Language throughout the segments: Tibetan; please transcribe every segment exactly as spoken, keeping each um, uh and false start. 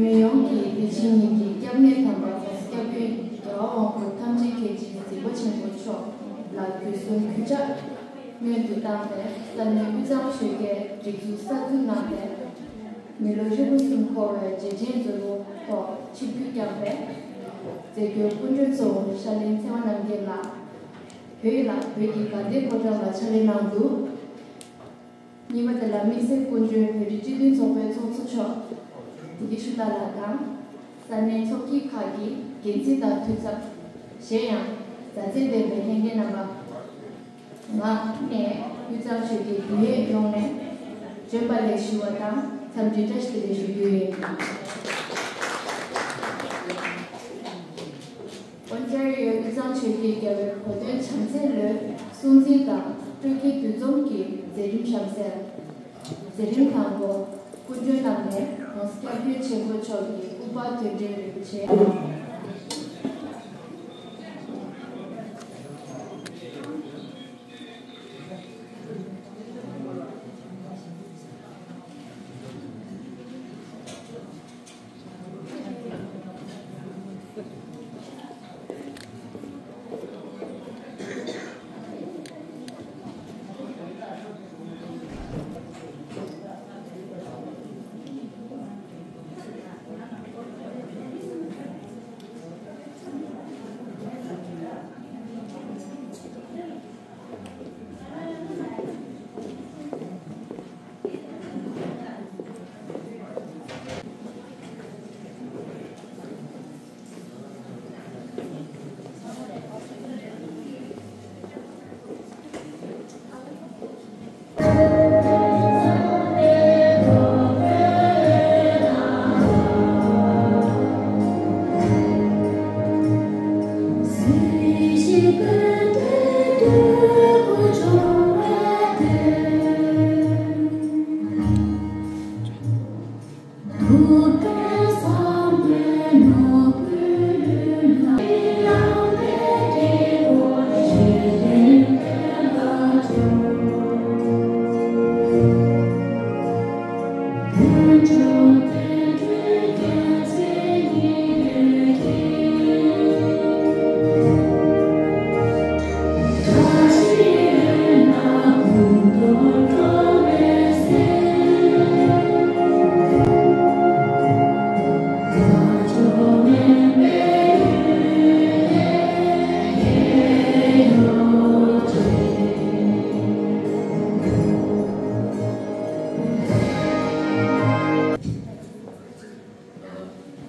མི་ཡོངས་ཀྱིས་དེ་བཞིན་ཉིད་ཀྱི་སྐྱབས་གནས་དམ་པ་གོང་ས་སྐྱབས་མགོན་རྒྱལ་བ་དབང་པོ་ཐམས་ཅད་མཁྱེན་ཅིང་གཟིགས་པ་ཆེན་པོ་མཆོག་ལ་གུས་གསུམ་གུས་ཕྱག་སྔོན་དུ་བཏང་སྟེ། ས་གནས་དབུས་གཙང་ཆོལ་ཁའི་སྒྲིག་འཛུགས་གསར་འཛུགས་གནང་སྟེ། མི་ལོ་ཧྲིལ་པོ་གསུམ་འཁོར་བའི་རྗེས་དྲན་མཛད་སྒོ་ཐོག་ཆིབས་བསྒྱུར་བསྐྱངས་པའི་མཛད་སྒོའི་སྐུ་མགྲོན་གཙོ་བོ་ཤར་གླིང་ཚེ་དབང་རྣམ་རྒྱལ་ལགས། བོད་ཡིག་ལ་བོད་ཀྱི་དགའ་ལྡན་ཕོ་བྲང་ལ་ཕྱག་ལས་གནང་འདུག་གཉིས་པ་དེ་ལ་དམིགས་བསལ་སྐུ་མགྲོན་བོད་རིགས་སྤྱི་མཐུན་ཚོགས་པའི་ཚོགས་གཙོ་མཆོག་བདེ་སྐྱིད་ཕྱུག་ལགས་ལ་དང་། ས་གནས་ཚོགས་སྐྱིད་ཁག་གི་འགན་འཛིན་དང་འཐུས་ཚབ། གཞན་ཡང་མཛའ་བརྩེ་ལྡན་པའི་ལྷན་རྒྱས་རྣམ་པ། ང་ནས་དབུས་གཙང་ཆོལ་ཁའི་རྒྱུན་ལས་ཡོངས་ནས་བྱོན་པ་ལེགས་ཞུ་བ་དང་འཚམས་འདྲི་བཀྲ་ཤིས་བདེ་ལེགས་ཞུ་རྒྱུ་ཡིན། ཨོན་ཊ་རི་ཡོའི་དབུས་གཙང་ཆོལ་ཁའི་རྒྱལ་བའི་གོ་སྟོན་བྱམས་བརྩེའི་ལོའི་སྲུང་བརྩི་དང་སྤྲོ་སྐྱིད་འདུ་འཛོམས་ཀྱི་མཛད་རིམ་གཤམ་གསལ། མཛད་རིམ་དང་པོ། སྐུ་མགྲོན་རྣམས་ནས་༸གོང་ས་༸སྐྱབས་མགོན་ཆེན་པོ་མཆོག་གི་སྐུ་པར་དོན་འགྲེལ་རིན་པོ་ཆེ།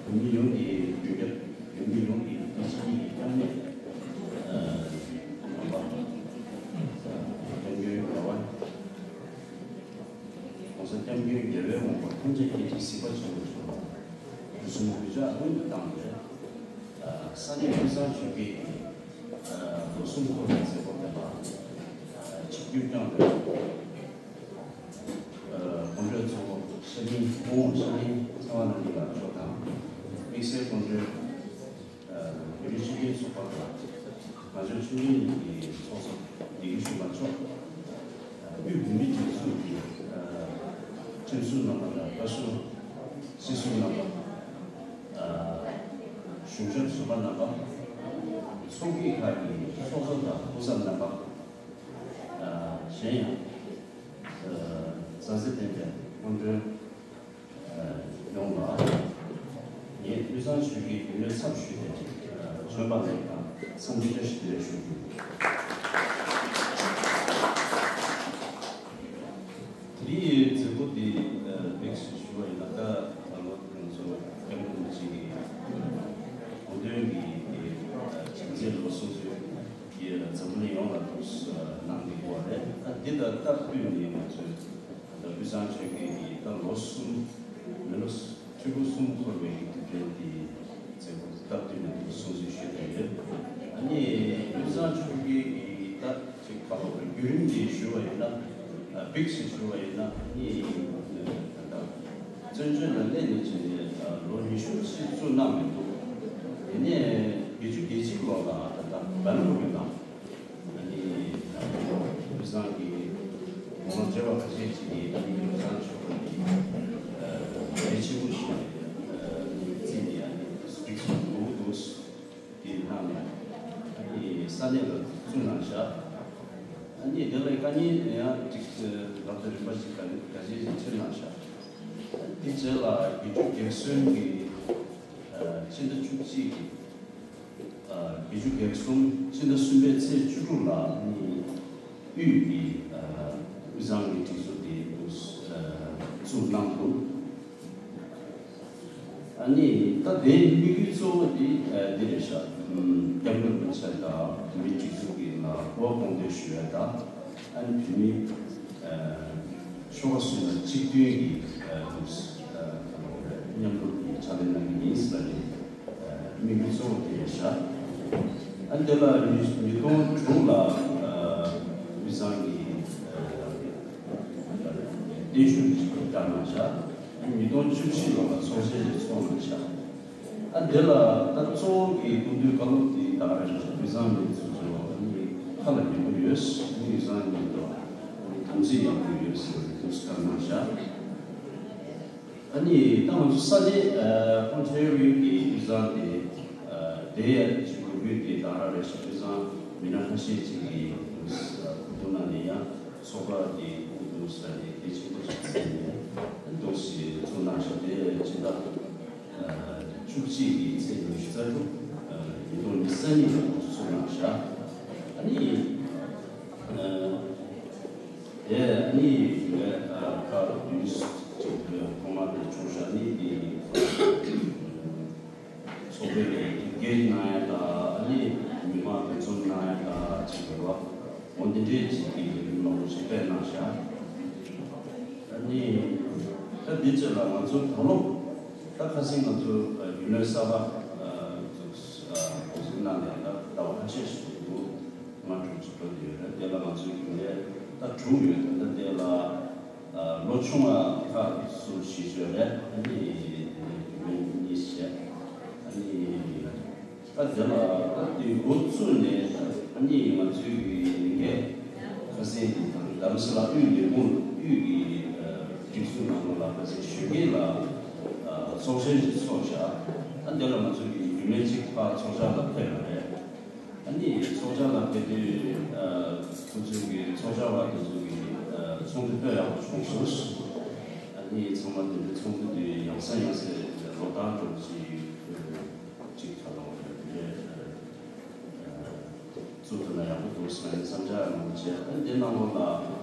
བོད་མི་ཡོངས་ཀྱི་མགོན་སྐྱབས། བོད་མི་ཡོངས་ཀྱི་དེ་བཞིན་གྱི་སྐྱབས་གནས། ཨ། རྣམ་པ། ཨ། སྐྱབས་མགོན་རྒྱལ་བ། ༸གོང་ས་༸སྐྱབས་མགོན་རྒྱལ་བའི་དབང་པོ་ཐམས་ཅད་མཁྱེན་ཅིང་གཟིགས་པ་ཆེན་པོ་མཆོག་ལ་གུས་གསུམ་གུས་ཕྱག་སྔོན་དུ་བཏང་སྟེ། ཨ། ས་གནས་དབུས་གཙང་ཆོལ་ཁའི། ཨ། ལོ་གསུམ་འཁོར་བའི་མཛད་སྒོ་དེ་ལ། ཨ། ཆིབས་བསྒྱུར་བསྐྱངས་ཏེ། ཨ། གོ་སྒྲིག་གཙོ་བོ་ཤར་གླིང་སྐུ་ངོ་ཤར་གླིང་ཚེ་དབང་རྣམ་རྒྱལ་ལགས་མཆོག་དང་། དམིགས་བསལ་སྐུ་མགྲོན། ཨ། བོད་རིགས་སྤྱི་མཐུན་ཚོགས་པ་དང་། ང་ཚོའི་ཆོས་ལྡན་གྱི་ཚོགས་གཙོ་བདེ་སྐྱིད་ཕྱུག་ལགས་མཆོག་ཨ། དབུས་བོད་མིའི་སྒྲིག་འཛུགས་ཀྱི། ཨ། ཁྲིམས་སྲུང་རྣམ་པ་དང་བཀའ་ཟུར་སྲིད་ཟུར་རྣམ་པ། ཨ། གཞུང་ཞབས་ཟུར་པ་རྣམ་པ། ཚོགས་སྐྱིད་ཁག་གི་ཚོགས་གཙོ་དང་སྐུ་ཚབ་རྣམ་པ། ཨ། གཞན་ཡང་། ཨ། མཛའ་བརྩེ་ལྡན་པའི་སྐུ་མགྲོན། ཨ། ཡོངས་ལ་ངས་དབུས་གཙང་ཆོལ་ཁའི་རྒྱུན་ལས་ཚབ་ཞུས་ཏེ། ཨ། བྱོན་པ་ལེགས་དང་འཚམས་འདྲི་བཀྲ་ཤིས་བདེ་ལེགས་ཞུ་རྒྱུ། དེ་རིང་མཛད་སྒོ་འདི། ཨ། དམིགས་སུ་ཞུ་བ་ཡིན་ན། ད་ད་ལོ་ང་ཚོ་སྐྱབས་མགོན་རིན་པོ་ཆེ་གི་དགོངས་དོན་གྱི། ཨ། བྱམས་བརྩེའི་ལོ་གསུང་ཆོས་ཀྱི་འཛམ་བུ་གླིང་ཡོངས་ལ་ཐོག་གནང་གི་ཡོད་པ་རེད། ད་འདི་དང་སྟབས་བསྟུན་ནས་ང་ཚོས་ད་དབུས་གཙང་ཆོལ་ཁའི་གི་ད་ལོ་གསུམ། མི་ལོ་ཧྲིལ་པོ་གསུམ་འཁོར་བའི་གི་དུས་དྲན་དེ་མཛད་སྒོ་སྟབས་བསྟུན་ནས་སྲུང་བརྩི་ཞུས་པ་ཡིན། ཨ་ནི་དབུས་གཙང་ཆོལ་ཁའི་གི་ད་ཅིག་ཁ་ལོ་བའི་བརྒྱུད་རིམ་འདི་ཞུ་བ་ཡིན་ན། ཨ། དམིགས་སུ་ཞུ་བ་ཡིན་ན། ཨ་ནི་ད་ལྟ་བཙན་བྱོལ་ལ་སླེབས་ནས་བྱས་ནས་ལོ་ཉི་ཤུ་ཅིག་ཚུད་གནང་མི་འདུག་དེ་ནས་བརྒྱད་ཅུ་གྱ་གཅིག་ལོ་ལ་ད་ལྟ་སྦེལ་ཀོབ་ལ། ཨ་ནི་དབུས་གཙང་གི་ངོ་མ་མཛད་པ་ཁ་ཤས་ཅིག་གིས། ཨ་ནི་དབུས་གཙང་ཆོལ་ཁ་གི་གལ་ཆེན་པོ་ཞིག་རེད། ས་གནས་ལ་བཙུགས་གནང་བཞག་ཨ་ནི་དེ་ལ་དཀའ་ཉེན་ཡང་ཅིག་ལབ་ཏུ་རིམ་པ་ཞིག་ག་ག་ཅི་ཞིག་ཁྱེར་གནང་བཞག་དེ་རྗེས་ལ་དགེ་བཅུ་རྒན་གསུམ་གྱི་ཕྱི་ཟླ་བཅུ་གཅིག་གི་དགེ་བཅུ་རྒན་གསུམ་ཕྱི་ཟླ་གསུམ་པའི་ཚེས་བཅུ་དྲུག་ལ་ནི་དབུས་ཀྱི་དབུས་གཙང་གི་སྒྲིག་འཛུགས་དེ་བཙུགས་གནང་འདུག་ཨ་ནི་ད་དེའི་དམིགས་ཡུལ་གཙོ་བོ་དེ་འདི་རེད་ཤག་སྐྱབས་མགོན་རིན་པོ་ཆེ་དང་བོད་མིའི་སྒྲིག་འཛུགས་ཀྱི་ལ་གོ་བ་གོང་འཕེལ་ཞུ་ཡ་དང་ཨ་ནི་བོད་མི་ཆོལ་ཁ་གསུམ་ལ་གཅིག་མཐུན་གྱི་མཉམ་རུབ་ཀྱི་ཕྱག་ལས་གནང་གི་ཡིན་ཟེར་ནས་དམིགས་ཡུལ་གཙོ་བོ་དེ་རེད་ཤག་ཨ་ནི་དེ་ལ་ཉིས་ཉིས་སྟོང་དྲུག་ལ་དབུས་གཙང་གི་བརྟན་བཞུགས་ཀྱི་བཀའ་གནང་བཞག་ཉིས་སྟོང་བཅུ་བཞི་ལོ་ལ་ཚོགས་ཆེན་ཞིག་ཚོགས་གནང་བཞག་ཨ་དེ་ལ་ད་གཙོ་བོ་གི་སྐུ་མདུན་བཀའ་སློབ་དེ་ད་ག་རེ་རེད། དབུས་གཙང་མི་ཚོ་ཚོ་ཁ་ལ་ཉན་གྱི་ཡོད། དབུས་གཙང་མི་ཚོ་དམ་ཚིག་ཡག་པོ་ཡོད་ཟེར་བའི་ཐུགས་སུ་བཀའ་གནང་བཞག་ཨ་ནི་ད་ང་ཚོ་ས་གནས་ཨོན་ཊ་རི་ཡོ་གི་དབུས་གཙང་དེ་དེ་ཡ་ཅིག་གོ་རྒྱུ་དེ་ད་ག་རེ་རེད། དབུས་གཙང་མི་སྣ་ཁ་ཤས་ཅིག་གིས་གོ་སྐབས་གནང་ནས་ཡང་ཚོགས་པ་དེ་དབུ་འདུག་ས་དེ་གལ་ཆེན་པོ་ཞིག་བརྩིས་ནས་འདུག་ཞེས་གསུངས་གནང་བཞག་དེ་ཕྱི་ཟླ་བཅུ་གཅིག་གི་ཚེས་ཉི་ཤུ་རྩ་དྲུག་ཉིས་སྟོང་ཉི་ཤུ་རྩ་གཉིས་ལ་འདུག་གསུངས་གནང་བཞག་ཨ་ནི་དེ་ཨ་ནི་ངས་ཁ་བདུན་ཅིག་ཐོག་མ་དེ་བྱུང་བཞག་ནི་དེ། ཚོགས་པའི་ལས་འགན་གནང་ཡ་དང་ཨ་ནི་མི་མང་འདུ་འཛོམས་གནང་ཡ་དང་ཅིག་ཡོད་པ། འོ་འདི་འདྲའི་ཅིག་གི་ལམ་ལུགས་ཤིག་སྤེལ་གནང་བཞག་ཨ་ནི་ད་འདི་ཚོ་ལ་ང་ཚོ་ད་ལོ་ད་ཁ་སང་ང་ཚོ་རྒྱུན་ལས་གསར་པ་འཛུགས་འཛུགས་གནང་ནས་ད་ཟླ་བ་ཁ་ཤས་ཤིག་འདུག་ལྔ་དྲུག་ཅིག་འགྲོ་བསྡད་ཡོད་རེད། དེ་ལ་ང་ཚོའི་རྒྱུན་ལས་ད་དྲུག་ཡོད་རེད། ད་དེ་ལ། ལོ་ཆུང་བ་ཁག་སུ་བཞི་བཅུ་རེད། ཨ་ནི་དེ་ནས་རྒྱུན་ལས་གཉིས་བྱས། ཨ་ནི་ད་དེ་ལ་ད་དེ་འགོ་བཙུགས་ནས་ཨ་ནི་ང་ཚོའི་གི་ལས་འགན་ཁ་སང་དེ་དང་རྡ་རམ་ས་ལ་དབུས་ལས་ཁུངས་དབུས་ཀྱི་སྒྲིག་འཛུགས་ནང་ལོགས་ལ་ཁ་སང་གཞོན་སྐྱེས་ལ་ཚོགས་ཆེན་ཞིག་ཚོགས་བཞག་ད་དེ་ལ་ང་ཚོའི་གི་རྒྱུན་ལས་གཅིག་ཕར་ཚོགས་བཅར་ལ་ཕེབས་པ་རེད། ཨ་ནི་ཚོགས་བཅར་ལ་ཕེབས་དུས་ཁོ་ཚོའི་གི་ཚོགས་བཅར་བ་དེ་ཚོ་གི་ཚོགས་འདུ་དཔེ་ཡག་པོ་བྱུང་སོང་། ཨ་ནི་ཚང་མ་དེ་འདྲའི་ཚོགས་འདུ་དེ་ཡང་སེ་ཡང་སེ་ལོ་ལྟར་འགྲོ་ཅིག་ཅིག་ཁ་ལོ་རེ་རེ་བཙུགས་ཐུབ་ན་ཡག་པོ་འདུག་ཟེར་ནས་བསམ་འཆར་མང་པོ་བྱས། ཨ་ནི་དེ་ནང་ལོགས་ལ་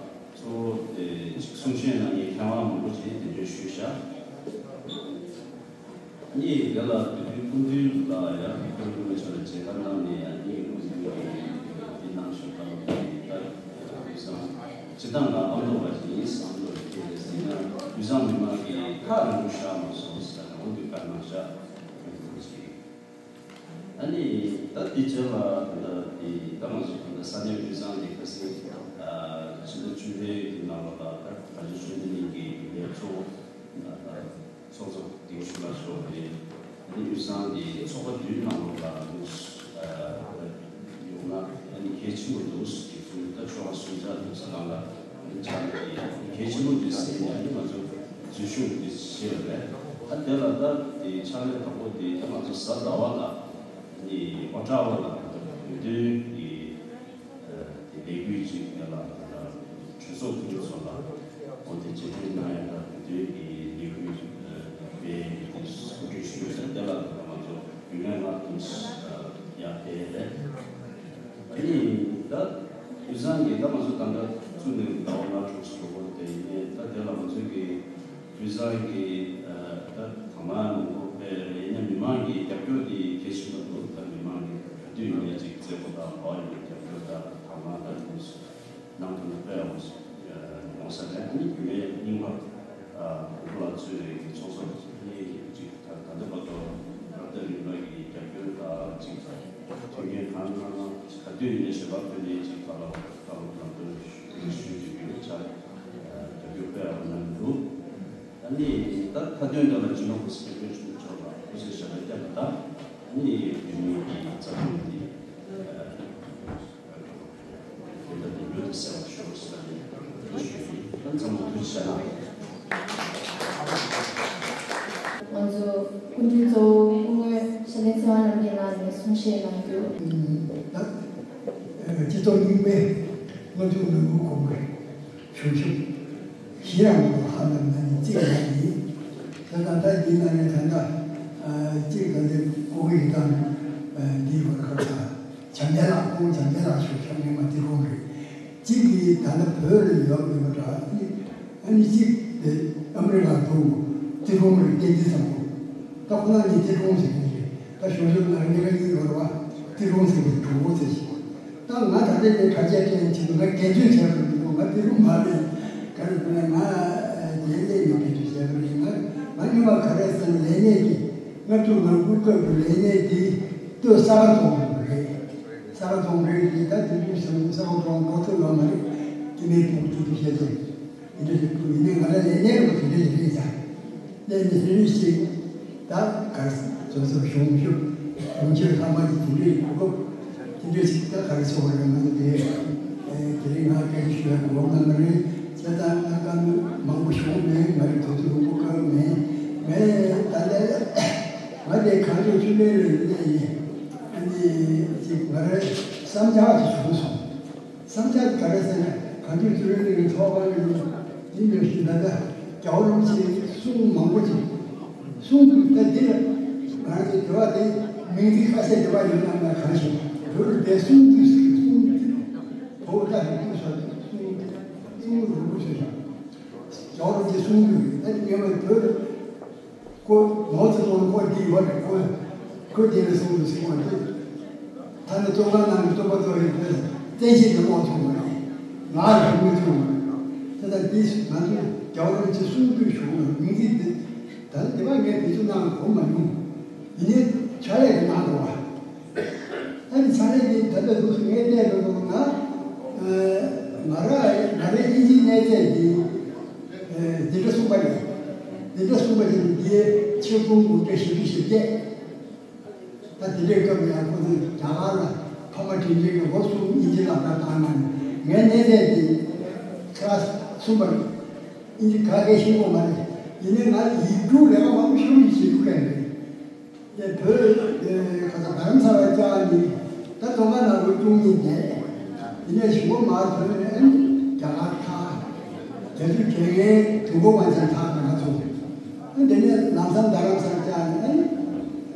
གཙོ་བོ་དེ་ཅིག་གསུང་བཤད་གནང་མཁན་མཁས་དབང་མང་པོ་ཅིག་དེ་འདྲ་ཞུས་བཞག་ཨ་ནི་དེ་ལ་དུས་རྒྱུན་སྐུ་མདུན་ལ་ཡང་སྐུ་མདུན་ཆོས་ལ་མཇལ་ཁ་གནང་ནས། ཨ་ནི་སྐུ་མདུན་གྱིས་འདི་གནང་ཞུ་བཀའ་སློབ་དེ་ལྟར་དབུས་གཙང་སྤྱི་བཏང་ལ་ཨ་མདོ་བ་ཞིག་ཡིན། ཨ་མདོ་ཁྱེད་ལས་ཟིན་ན་དབུས་གཙང་མི་མང་གིས་ཁག་རིང་པོ་བཞག་མ་སོང་ཟེར་ནས་འོ་འདི་བཀའ་གནང་བཞག་ཨ་ནི་ད་དེ་རྗེས་ལ་ད་དེ་ད་ང་ཚོ་ད་ས་གནས་དབུས་གཙང་གི་ཁ་སང་ཕྱི་ཟླ་བཅུ་པའི་གི་ནང་ལ་ད་ད་ག་ཚོད་ཆོས་ལྡན་གླིང་གི་ལས་གཙོ་བོ་ཚོགས་གཙོ་དིང་ཤུ་ལ་ཤོག་རེད། ཨ་ནི་དབུས་གཙང་གི་ཚོགས་པ་བདུན་ནང་ལོགས་ལ་ཡོང་ན་ཨ་ནི་གལ་ཆེན་པོ་འདུག་ཟེར་གྱི་ཚུལ་ད་ཆོལ་ཁ་གསུམ་ཆ་འདུག་ས་ནང་ལ་ཨ་ནི་ཕྱག་ལས་དེ་གལ་ཆེན་པོ་འདུག་ཟེར་ནས་ཨ་ནི་ང་ཚོ་འཛུལ་ཞུགས་འདི་བྱས་པ་རེད། ཨ་དེ་ལ་ད་དེ་ཕྱག་ལས་དང་པོ་དེ་ད་ང་ཚོ་གཟའ་ཟླ་བ་ལ་ཨ་ནི་ཨོ་ཊ་ཝ་ལ་བོད་དོན་གྱི་དེ་ལས་འགུལ་ཅིག་དེ་ལ་གྲོས་ཚོགས་འཐུས་མི་ཚོ་ལ་འོ་དེ་རྗེས་དྲན་གནང་ཡ་དང་བོད་དོན་གྱི་ལས་འགུལ་སྤེལ་ཡ་དེ་གོ་སྒྲིག་ཞུས་ཟེར། དེ་ལ་ང་ཚོ་རྒྱུན་ལས་ལྔ་དུ་ཡར་ཕེབས་རེད། ཨ་ནི་ད་དབུས་གཙང་གི་ད་ང་ཚོ་ད་ལྟ་བཙུགས་ནས་ཟླ་བ་ལྔ་དྲུག་ཙམ་འགྲོ་གི་ཡོད་དེ་ཡིན་ནའི་ད་དེ་ལ་ང་ཚོ་གི་དབུས་གཙང་གི་ད་གང་མང་མང་པོ་སྤེལ་རེད། ཡིན་ན་མི་མང་གི་རྒྱབ་སྐྱོར་དེ་གལ་ཆེན་པོ་འདུག་ད་མི་མང་གི་ག་དུས་ཡིན་ནའི་ཅིག་བཙན་པོ་དང་འབའ་ཡི་རྒྱབ་སྐྱོར་དང་གང་མང་ད་དུས་གནང་ཐུབ་ན་དཔེ་ཡག་པོ་ཡོང་ས་རེད། ཨ་ནི་རྒྱུན་ལས་རྙིང་པ་ཨ་གུ་རུ་ལགས་གཙོས་པའི་གི་ཚོགས་གཙོ་གཉིས་ཅིག་ད་ད་ལྟ་བར་དུ་རབ་དང་རིམ་པ་གི་རྒྱབ་སྐྱོར་དང་ཅིག་མཐུན་རྐྱེན་གང་གནང་ན་ག་དུས་ཡིན་ནའི་ཞལ་པར་ཕུལ་ནས་ཅིག་ད་ལ་ད་ལོ་ནང་དོན་ཞུ་རྒྱུ་ཡོད་ཆ་རྒྱབ་སྐྱོར་དཔེ་ཡག་པོ་གནང་གི་འདུག་ཨ་ནི་ད་མཐའ་དོན་དེ་ལ་སྤྱི་ནོར་གོང་ས་སྐྱབས་མགོན་ཆེན་པོ་མཆོག་ལ་སྐུ་ཚེ་ཞབས་པད་བརྟན་པ་དང་། ཨ་ནི་བོད་མིའི་གི་རྩ་དོན་འདི་ཨ་དེ་ལྟར་དུ་མྱུར་དུ་གསལ་བར་ཤོག་ཟེར་ནས་འབོད་སྐུལ་ཞུ་ཡི། ད་ཚང་མ་ཐུགས་རྗེ་གནང་། ང་ཚོ་སྐུ་མགྲོན་གཙོ་བོ་སྐུ་ངོ་ཤར་གླིང་ཚེ་དབང་རྣམ་རྒྱལ་ལགས་ནས་གསུང་བཤད་གནང་རྒྱུ། ད་ སྤྱི་ཚོགས་རྙིང་པའི་སྔོན་ཐོན་ནོར་བུ་གོང་གི་བྱུང་ཞིབ་ཞིག་རང་གི་ཧ་ལམ་ན་ནི་གཅིག་ཡིན། ད་ལྟ་ད་འདི་ན་ནི་ད་ལྟ་གཅིག་ད་ལྟ་ཀོ་ཝི་ཌི་དང་འདིའི་བར་ཁ་ད་བྱམས་བརྩེ་ལགས། ཁོང་བྱམས་བརྩེ་ལགས་ཞུ་ཆོག་ངས་མ་དེ་དགོངས་རེད། གཅིག་གིས་ད་ལྟ་བོད་ལ་ཡོད་མེད་པ་འདྲ། ཨ་ནི་གཅིག་དེ་ཨ་མི་རི་ཀ་འདུག་ཏི་ཀྲུང་རེད། བསྟན་འཛིན་བཟང་པོ། ད་ཁོ་ན་ནི་ཏི་ཀྲུང་ཟེར་གྱི་རེད། ད་ཞོགས་ཞོགས་ང་རང་གཉིས་ཀ་གཉིས་ཡོད་རེད་བ། ཏི་ཀྲུང་ཟེར་གྱི་གྲོགས་པོ་ཟེར་ཞིག་ད་ང་ད་ལྟ་ནས་དྲ་རྒྱ་སྤྲད་ཡིན་ཆེད་དུ་ང་སྐད་ཆ་བྱས་པ་རེད་འདུག་ང་ཏི་ཀྲུང་མ་རེད། ག་རེ་ཟེར་ན་ང་རྒྱལ་ལས་ནས་སྐད་ཆ་བྱས་པ་རེད། ང་ང་སྔོན་མ་ག་རེ་ཟེར་ན་ལས་གནས་ཀྱི་ལྔ་བཅུ་ང་དགུ་སྐབས་ཀྱི་ལས་གནས་དེ་སྟོད་ས་ག་རྫོང་རེད། ས་ག་རྫོང་རེད་དེ་ད་དེ་དུས་ཟེར་ས་ག་རྫོང་གོ་ཐོས་ཡོད་མ་རེད། དེ་ནས་ཕུགས་དེ་དུས་བཤད་ཅིང་། དེ་འདྲ་ཞིག་ཐུག་ཡིན་ནའི་ང་ལ་ལས་གནས་རུ་དེ་འདྲ་ཞིག་རེད་ཀྱང་། ལས་གནས་དེ་འདྲ་ཞིག་ད་གར་སོ་སོར་གཞུང་ཞུ་གཞུང་ཕྱིར་ལྷག་མ་ཅིག་དེ་འདྲ་ཞིག་གོ་སྐབས་དེ་འདྲ་ཞིག་ད་གར་སོང་བ་རེད། ང་ཚོ་དེ་དེ་རིང་ང་སྐད་ཆ་ཞུ་ཡག་གི་འོང་ན་མ་རེད། བྱས་ཙང་ང་བཀའ་མོལ་མང་པོ་ཞུ་མེད། ང་རེ་དུས་ཚོད་མང་པོ་བཀག་མེད། ངས་ད་ལས་ང་དེ་གངས་ལྗོངས་ཆུ་ལེན་ལ་གནས་ཡིན། ཨ་ནི་ཅིག་ང་རེ་བསམ་འཆར་ཅིག་བྱུང་སོང་། བསམ་འཆར་ག་རེ་ཟེར་ན། གངས་ལྗོངས་ཆུ་ལེན་གྱི་ཚོགས་པ་ནི་འདི་འདྲ་ཞིག་ད་ལྟ་རྒྱལ་བ་རིན་པོ་ཆེའི་གསུང་མང་པོ་ཅིག་གསུང་དུས་ད་འདི་ལ་ང་རང་ཚོ་དེ་བ་དེ་མིང་ཚིག་ཁ་ཤས་དེ་བ་ཡོད་ན་ང་གང་ཞིག་བོད་རུ་བསྡད། གསུང་དུས་ཟེར་གསུང་དུས་བོད་ད་ཞིག་དུས་སོ་གསུང་གསུང་རུ་རུ་ཞིག་རྒྱལ་བ་རིན་པོ་ཆེའི་གསུང་དུས་ད་ངེས་པར་བོད་ཁོ་ནོར་ཚེ་ལོ་ཁོ་འདི་ཡོད་རེད། ཁོ་ཁོ་དེ་ལ་གསུང་དུ་གསུང་བ་དེ། ད་ནི་བཙོན་ཁང་ནང་གི་བཙོན་པ་ཚོ་ཡི་བཙན་ཤེད་ཀྱི་དབང་ཐོབ་པ་རེད། ང་ལ་ཧུར་མི་ཐུབ་པ་རེད། དེ་ལྟར་འདི་ང་ཚོས་རྒྱལ་བ་རིན་པོ་ཆེ་གསུང་དུས་བྱུང་བའི་མིང་ཚིག་འདི་ད་ནི་དེ་བ་ངས་བེད་སྤྱོད་གནང་གོ་མ་མྱོང་། ཡིན་ནའི་ཕྱག་ལས་ཀྱི་གནང་དགོས་པ། ཨ་ནི་ཚ་ལས་ཀྱི་ད་ལྟ་འདུག་སེ་ངས་གནས་འགྲོ་འདུག་ན། ང་ར་ང་རའི་དབྱིན་ཇིའི་གནས་ཚད་འདི་འདི་འདྲ་གསུངས་པ་རེད། འདི་འདྲ་གསུངས་པ་ཡིན་འདིའི་ཆེ་ཁུངས་དགུ་བརྒྱ་བཞི་བཅུ་ཞེ་བརྒྱད། ད་དེ་འདྲའི་སྐབས་ལ་ཡང་ཁོ་ཚོས་རྒྱ་གར་ལ་ཕ་མ་དྲིན་ཆེན་གྱི་ལོ་གསུམ་དབྱིན་ཇི་སློབ་གྲྭ་བཏང་གནང་ནས་ངའི་གནས་ཚད་འདི་ཁ་ལ་གསུངས་པ་རེད། དབྱིན་ཇི་ག་གེ་ཤེས་ཀྱི་མ་རེད། ཡིན་ནའི་ང་ཡིག་རྒྱུགས་ལས་ཀ་མང་པོ་ཤོར་ཡིན་ཞེས་ཞུ་མཁན་རེད། དེ་བོད་ཁ་ས་རྡ་རམ་ས་ལ་བཅར་ནས་ད་བཙོན་ཁང་ནང་ལོ་བཅུ་གཉིས་བསྡད། དེ་ནས་གཞུག་གུ་མར་ཐོན་ནས་རྒྱ་གར་ཐར། རྒྱ་སོའི་དྲན་ངའི་དུས་འཁོར་དབང་ཆེན་ཐར་ག་ང་ཚོ། དེ་ནས་ལམ་སང་རྡ་རམ་ས་ལ་བཅར་ནས་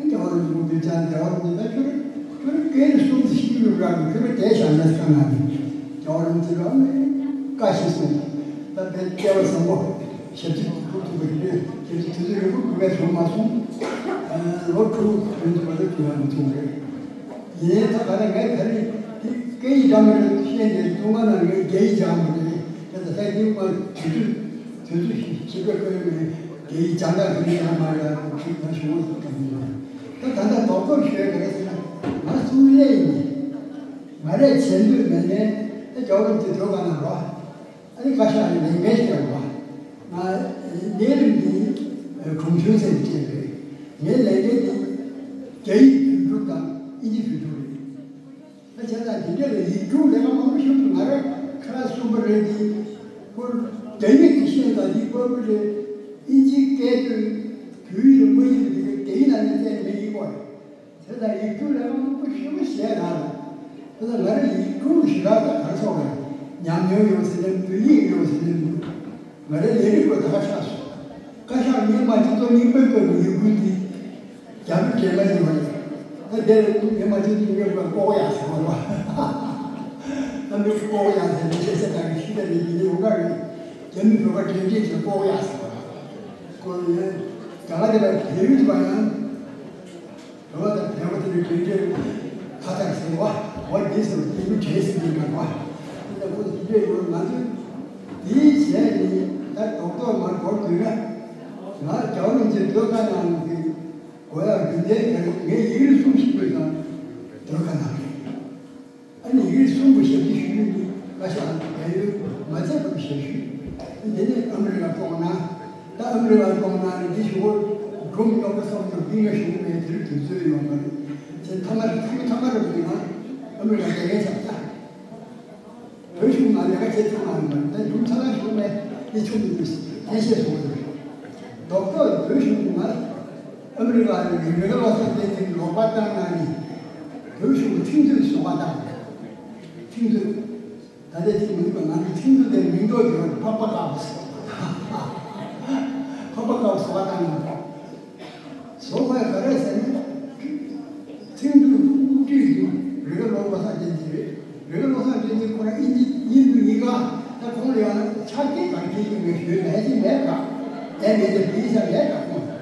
རྒྱལ་བ་རིན་པོ་ཆེ་བཅར། རྒྱལ་བ་རིན་པོ་ཆེ་ད་ཁྱོད་རང་ཁྱོད་རང་སྐད་ནི་གསུམ་དུ་ཤེས་ཀྱི་མི་འདུག་ཁྱོད་རང་བསྡད་བཞག་ན་ཟེར་གནང་ནས་རྒྱལ་བ་རིན་པོ་ཆེ་ལ་བཀའ་ཞིག་གསུངས། ད་དཔེ་སྐལ་བ་བཟང་པོ། ཞབས་ཕྱི་སྒྲུབ་ཐུབ་པ་ཞིག་རེད། ཞབས་ཕྱི་དུས་ཚོད་རིང་པོ་སྒྲུབ་ཡ་བྱུང་མ་སོང་། ལོ་དྲུག་རིང་དུ་བར་དུ་བྱུང་ཡ་མ་བྱུང་རེད། ཡིན་ནའི་ད་ག་རེ་ངས་ད་རེས་དེ་སྐད་ཡིག་སྦྱང་མི་རེད་ཤེས་ནས་བཙོན་ཁང་ནང་ངས་རྒྱ་ཡིག་སྦྱང་མི་རེད། ད་ད་ལྟ་དེ་མ་དུས་ཚོད་དུས་ཚོད་ཞིག་ཞིབ་ཕྲ་བཀོད་ནས་རྒྱ་ཡིག་སྦྱང་སྟངས་དེ་འདྲ་ཡང་མ་རེད། ཁྱེད་ད་བྱུང་བ་ཟེར་ག་མི་རེད། ད་ད་ལྟ་དོགས་པ་ཞུ་ཡ་ག་རེ་ཟེར་ན་ང་སུའི་སླེ་ཡིན་ནས་ང་རས་བྱེད་འདོད་མེད་ནས་ད་རྒྱལ་བ་རིན་པོ་ཆེ་སྡོད་ག་ན་རོགས། ཨ་ནི་བཀའ་ཤག་ནས་ལས་འགན་ཞིག་ཡོད་པ། ང་གནས་རིམ་འདི་གྲོང་ཆུང་ཟེར་གྱི་རེད། ངའི་ལས་འགན་འདི་རྒྱ་ཡིག་བརྒྱུད་སྒྲུབ་དང་དབྱིན་ཇི་བརྒྱུད་སྒྲུབ་རེད། ད་བྱས་ཙང་དེ་འདྲ་ལ་ཡིག་རྒྱུགས་ལས་ཀ་མང་པོ་ཞིག་འདུག་ང་རང་ཁ་ལག་གསུམ་པ་རེད། འདི་ཁོ་རྒྱ་ཡིག་གི་ཤེས་དང་འདི་དཔའ་བོ་རེད། དབྱིན་ཇིའི་སྐད་དོད་བོད་ཡིག་ལ་མ་ཡིན་པ་འདི་ག་རྒྱ་ཡིག་ནང་ནས་བཙལ་ནས་མེད་ཡིན་པ་རེད། དེ་ལྟར་ཡིག་རྒྱུགས་ལས་ཀ་མང་པོ་ཞེ་པོ་བྱས་ན། དེ་ལྟར་ང་རང་ཡིག་རྒྱུགས་ཞེ་དྲག་ད་ག་རེ་ཟེར་དགོས་རེད། ཉམས་མྱོང་ཡོད་ཟེར་ནས་མི་འདུག་ཡིག་ཡོད་ཟེར་ནས་མི་འདུག་ང་རའི་ལས་རིགས་པ་ད་ག་ཆགས་སོང་། བཀའ་ཤག་སྔོན་མ་སྤྱི་ཚོགས་རྙིང་པའི་སྐབས་ཀྱི་ལས་འགུལ་འདི་རྒྱ་མི་དྲན་པ་ཡིན་པ་རེད། ད་དེར་སྔོན་མ་སྤྱི་ཚོགས་རྙིང་པའི་སྐབས་ལྐོག་ཡག་ཟེར་བ་རེད་པ། ད་མི་ལྐོག་ཡག་ཟེར་ནས་བཤད་ས་དང་ཤི་ད་རེད། འདི་ནི་ཡོང་ག་རེད། རྒྱ་མི་བོད་པ་དྲན་འདྲེས་བྱས་ལྐོག་ཡག་ཟེར་བ་རེད། ཁོ་ཡང་རྒྱ་གར་དེ་ལ་བལ་ཡུལ་དུ་བ་ཡང་། རོ་དང་བལ་པོ་དེ་ནི་དྲན་འདྲེས་ཁ་ཐག་ཟེར་བ། འོ་འདི་ཟེར་བ་དེ་ནི་དྲན་ཟེར་གྱི་མེད་པ། དེ་ལྟ་བུ་དེ་འདྲས་ཡོད། ང་ཚོས་དེའི་རྗེས་ནི་ད་རྡོག་རྡོག་མར་འགོར་དུས་ན། ང་རྒྱལ་བ་རིན་པོ་ཆེ་སྡོད་ཁང་ནང་གི་སྒོ་ཡར་རྒྱུན་ལྡན་གྱི་ངས་ཡིག་རིགས་གསུམ་ཞིག་སྤྲད་ཙང་སྡོད་ཁང་ནང་རེད། ཨ་ནི་ཡིག་རིགས་གསུམ་པོ་ཞབས་ཕྱི་ཞུ་མི་འདི་བཀའ་ཤག་བལ་ཡུལ་མ་ཚད་པར་ཞབས་ཞུ། འདི་ནི་ཨ་མི་རི་ཀ་ཐོག་ན། ད་ཨ་མི་རི་ཀ་ཐོག་ན་ནི་འདི་ཞུ་བོ་སྒྲུང་རྙོག་པ་སོགས་ཀྱི་འདི་ང་ཞུ་མེད། དེར་དུས་ཚོད་ཡོད་མ་རེད། ཚེ་ཐ་མ་ཚེ་ཐ་མ་རེད། འདི་ང་ཨ་མི་རི་ཀ་དེ་ངས་ཆགས་ད། བོད་གཞུང་ང་ལས་ཀ་བྱེད་ཐུབ་མ་ཡོང་བ་ད་རྒྱུ་མཚན་ལ་ཞུ་མེད། འདི་ཆུང་མི་འདུག་ཐེ་ཤེས་སོང་བ་རེད། རྡོག་རྡོག་བོད་གཞུང་ང་ཨ་མི་རི་ཀ་ནས་མི་རིགས་ལ་སོགས་ཏེ་དེ་ལོག་པ་བཏང་ན་ནི་བོད་གཞུང་ཁྲིམས་མཐུན་བཟོ་བ་དང་། ཁྲིམས་རྩོད། ད་ལྟའི་ཐིག་མི་འདུག་པ། ང་ཚོའི་ཁྲིམས་རྩོད་དེ་མིང་འདོགས་ཀྱི་བར་ཕག་པ་བཀག་པ་བཟོ། ཕག་པ་བཀག་པ་བཟོ་བ་བཏང་ནས། བཟོ་དགོས་ག་རེ་ཟེར་ན། ཁྲིམས་རྩོད་དབུ་ཁྲིད་ཀྱི་རི་ཀ་བློ་བཟང་བསྟན་འཛིན་རེད། རི་ཀ་བློ་བཟང་བསྟན་འཛིན་ཁོ་རང་དབྱིན་ཇི་དབྱིན་ཇི་གཉིས་ཀ། ད་ཁོང་ལ་ཡང་ཆ་རྐྱེན་ག་རེ་ཁྱེར་ཡོད་མེད་ཞུས་ལན་ཅི་མེད་ག་ལན་མེད་དེ་བི་ས་མེད་ག་ཁོང་།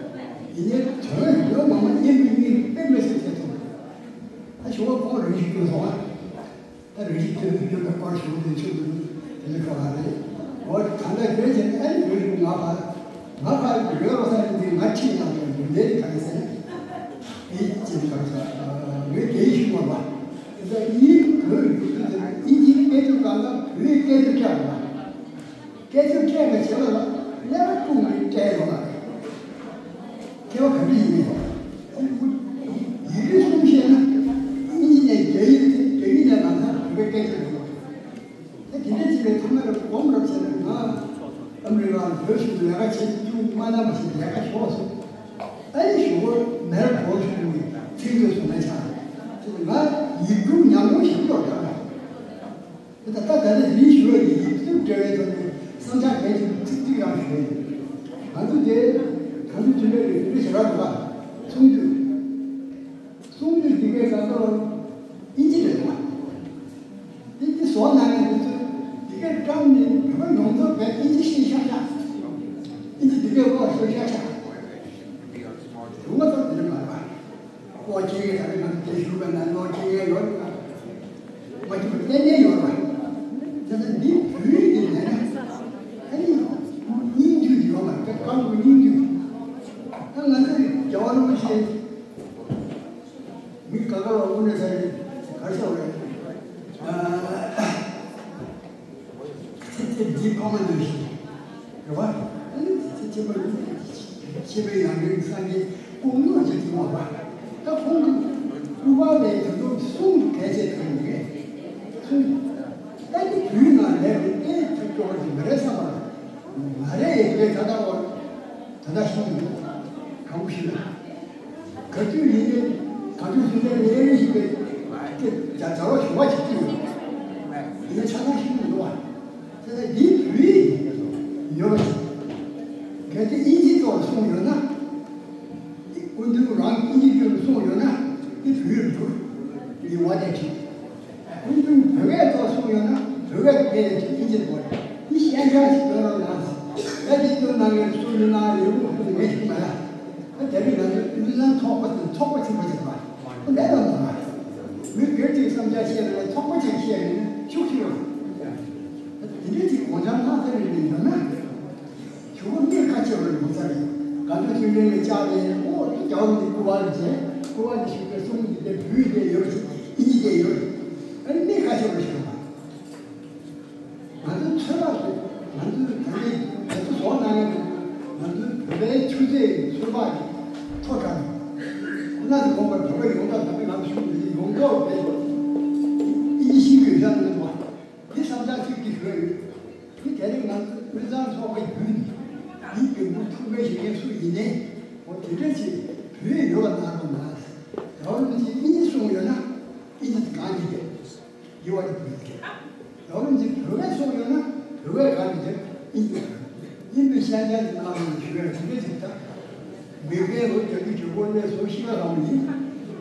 ཡིན་ནའི་དོན་ཡོད་མ་མ་དབྱིན་ཇི་གཉིས་དཔེ་མི་སྲིད་ཆེ་ཐུབ། ད་ཞུ་བ་ཁོང་རང་ཞིག་སྐྱོན་སོང་ཨ། ད་རེ་ཞིག་དེ་ཚོ་སྐྱོན་པའི་སྐོར་ཞུ་དེ་ཆུ་དུ་དེ་ལས་ཁ་བ་རེད། འོ་ད་ལྟ་དེ་བྱས་ནས་ཨ་ནི་བོད་རིགས་ང་ཕར་ང་ཕར་ཡོད་རོགས་ས་ཡིན་དུས་ང་ཁྲིད་ཡང་དོན་དུ་ལས་ག་རེ་ཟེར་ན། དེ་ཅི་ལྟར་ས་ངོས་དེ་ཞུ་བ་ལ་དེ་ཚོ་ཡིན་བོད་རིགས་དེ་ཚོ་ཡིན་གྱི་སྐད་ཆ་གང་ག་བོད་སྐད་ཆ་སྐད་ལ། སྐད་ཆ་སྐད་ཀྱི་བྱེད་པ་ལ་ཀླད་པ་སྤུངས་ནས་སྤྲད་ཡོང་བ་རེད། སྐྱེ་བ་ག་འདྲ་ཡིན་ནའི་ཡི་གེ་གསུམ་ཤེས་ན་དབྱིན་ཇི་ནས་རྒྱ་ཡིག་རྒྱ་ཡིག་ནས་ང་ཚོ་བོད་པའི་སྐད་ཆ་ཡོང་བ་རེད། ད་དེ་འདྲ་བྱས་པའི་ཐོག་མར་གོམ་རབ་བྱས་ན་ང་ཨ་མི་རི་ཀ་ལ་བོད་གཞུང་ལས་ཀ་བྱེད་རྒྱུ་མ་གནང་བ་ཞིག་ལས་ཀ་ཞོག་སོང་། ཨ་ནི་ཞུ་བོ་མེར་གོ་ཞུ་ནས་ཚིག་འདོད་སོང་ན་ཆ་ང་ཡིག་དྲུག་ཉམས་མྱོང་ཞིག་ཡོད་ཀྱང་། ད་ལྟ་ད་ལྟ་དེ་རིང་ཞུ་བའི་ཡིག་གཟུགས་འབྲེལ་བའི་ཐོག་ནས་བསམ་འཆར་གལ་ཆེན་པོ་ཚིག་གཅིག་རང་ཞུ་གི་ཡིན། ང་ཚོ་དེ་ད་ཚོད་ཐུན་མོང་རིག་གནས་ཞེ་དྲག་འདུག་ག་གསུང་དུས། གསུང་དུས་འདི་གའི་ད་ལྟ་དབྱིན་ཇི་རེད་བ། དབྱིན་ཇི་བཟོ་གནང་མཁན་དེ་ཚོས་འདི་གའི་བཀྲམ་ནས་བོད་པ་ཡོངས་རྫོགས་བས་དབྱིན་ཇི་ཤེས་ཤག་ཤག་དབྱིན་ཇི་འདི་གའི་ཀློག་ཤེས་ཤག་ཤག་རུང་བ་ཙམ་དེ་འདྲ་མ་རེད་བ། ཀློག་ཅེས་ཡོད་རེད། ང་ཚོ་དེ་ཞུ་བ་ན་ཀློག་ཅེས་ཡོད་རེད། མ་ཞུ་བ་ཏན་ཏན་ཡོད་རེད། དེ་ཚོ་འདི་བོད་ཡིག་དེ་མེད་ན་ཨ་ནི་སྙིང་བསྡུས་ཡོད་མ་རེད། སྐབས་དངོས་སྙིང་བསྡུས། ད་ང་ཚོ་རྒྱལ་བ་རིན་པོ་ཆེ་མི་ག་ག་ལ་དངོས་གནས་ས་རེད་ག་ཤོག་རེད། ཚེ་ཚེ་འདིའི་ཕ་མ་ནང་བཞིན་རེད་བ། ཚེ་ཚེ་མ་ཡིན་ཤེས་པའི་ཡང་རིང་སངས་རྒྱས་སྐུ་དངོས་ཀྱི་ཐུན་མོང་བ། ད་ཁོང་གི་སྐུ་པར་ལས་ད་དུང་གསུང་གལ་ཆེ་དྲན་གི་རེད། གསུང་། ད་ནི་དུས་ནང་ལས་རིགས་ཏེ་ཐུབ་སྐྱོ་བ་ཞིག་མ་རེད་བསམ་པ། མ་རེད་ཡེ་གེ་ད་ལྟ་བར་ད་ལྟ་ཤི་མི་འདུག་གང་བོ་ཞིག་ལ། ག་དུས་ཡིན་ནའི་ག་དུས་ཡིན་ནའི་ལས་རིགས་ཤིག་པའི་ཏེ་བྱ་བྱ་བ་བྱུང་བ་ཞིག་ཅིག་ཡོད། ཡིན་ན་ཆ་ཚང་ཤི་མི་འདུག་བ། དེ་ལྟར་འདིའི་བོད་ཡིག་ཡོད་པ་ཞིག་གལ་ཏེ་དབྱིན་ཇིའི་ཐོག་ལ་གསུངས་ཡོད་ན། སྐུ་མདུན་རང་གིས་དབྱིན་ཇིའི་སྐད་ལ་གསུངས་ཡོད་ན་འདི་བོད་ཡིག་ལ་འགྱུར། འདི་ཝ་ཏའི་ཁྲིད། སྐུ་མདུན་བོད་སྐད་ཐོག་གསུངས་ཡོད་ན་བོད་སྐད་ཀྱི་སྐད་ལ་ཁྲིད། དབྱིན་ཇི་ལ་འགྱུར། འདི་ཤན་ཤང་ཞིག་སྟོན་རོགས་གནང་ཟེར། ད་འདི་སྟོན་གནང་མཁན་སུ་ཡིན་ན་ཡོད་མ་ཡོད་མེད་ཞིག་མ་ཡ། ད་དེ་རིང་ང་ཚོ་དབུས་གཙང་ཚོགས་པ་དང་ཚོགས་པ་ཆེན་པོ་ཞིག་མ་མེད་ལ་མ་མ་མི་སྒེར་གཅིག་བསམ་འཆར་བཤད་ན་ཚོགས་པ་གཅིག་བཤད་ན་ཤུགས་ཆེ་བ། ད་དེ་འདྲའི་ཅིག་གོང་ཆ་ལྷག་ས་རེ་རེ་ཡོད་ན། ཞུ་བ་མི་ཁ་ཆེ་བ་ཡོང་ས་རེད། ག་ཚོད་ཐུན་འབྲེལ་ལས་བཅར་ནས་ཨོ་དེ་རྒྱ་བོ་འདི་སྐུ་པར་བྱས། སྐུ་པར་འདི་ཞུ་བའི་གསུང་འདི་དེ་བོད་ཡིག་དེ་ཡོད་རེད། དབྱིན་ཇི་དེ་ཡོད་རེད། ཨ་ནི་མི་ཁ་ཆེ་བ་ཞུ་བ། ང་ཚོའི་ཚོད་དཔག་ཞིག་ང་ཚོའི་ད་ལྟའི་ང་ཚོ་བཟོ་གནང་མཁན་དེ་ང་ཚོའི་བོད་པའི་ཆུ་ཚོད་ཀྱི་ཚོད་དཔག་གི་མཐོ་དྲགས་ནས། ཁོ་ན་ཚོ་དགོངས་པར་བོད་པ་ཡོངས་གྲགས་ད་ལྟ་ང་ཚོ་ཤུགས་འདི་ཡོངས་རྫོགས་བོད་ཨིན་ཇི་ཤེས་ཀྱི་ཡོད་ཤག་ནས་འདུག་བ། འདི་བསམ་འཆར་གཅིག་འདི་ཞུས་ཡོད། འདི་དེ་རིང་ང་ཚོ་དབུས་གཙང་ཚོགས་པ་བརྒྱུད་ནས་འདི་འགན་འཁུར་ཐུགས་ཕན་བཞེས་མཁན་སུ་ཡིན་ནའི་འོ་དེ་འདྲ་ཅིག་བོད་ཡིག་ཡོད་པ་གནང་རོགས་གནང་། རྒྱལ་བ་རིན་པོ་ཆེས་ཨིན་ཇི་གསུངས་ཡོད་ན་ཨིན་ཇི་དེ་གང་ཡིན་ཏེ། ཡུ་ཨར་བོད་ཀྱི། རྒྱལ་བ་རིན་པོ་ཆེས་བོད་སྐད་གསུངས་ཡོད་ན་བོད་སྐད་ག་རེ་རེད། ཨིན་ཇི། ཨིན་པའི་ཤན་ཤན་གྱི་ནང་ལ་ཞུ་ཡ་དེ་འདྲ་ཞིག་ད། མི་སྐད་ལོ་བརྒྱད་ཅུ་གྱ་དགུ་སླེབས་སོང་། ཤི་ཁ་རང་མི་ཡིན།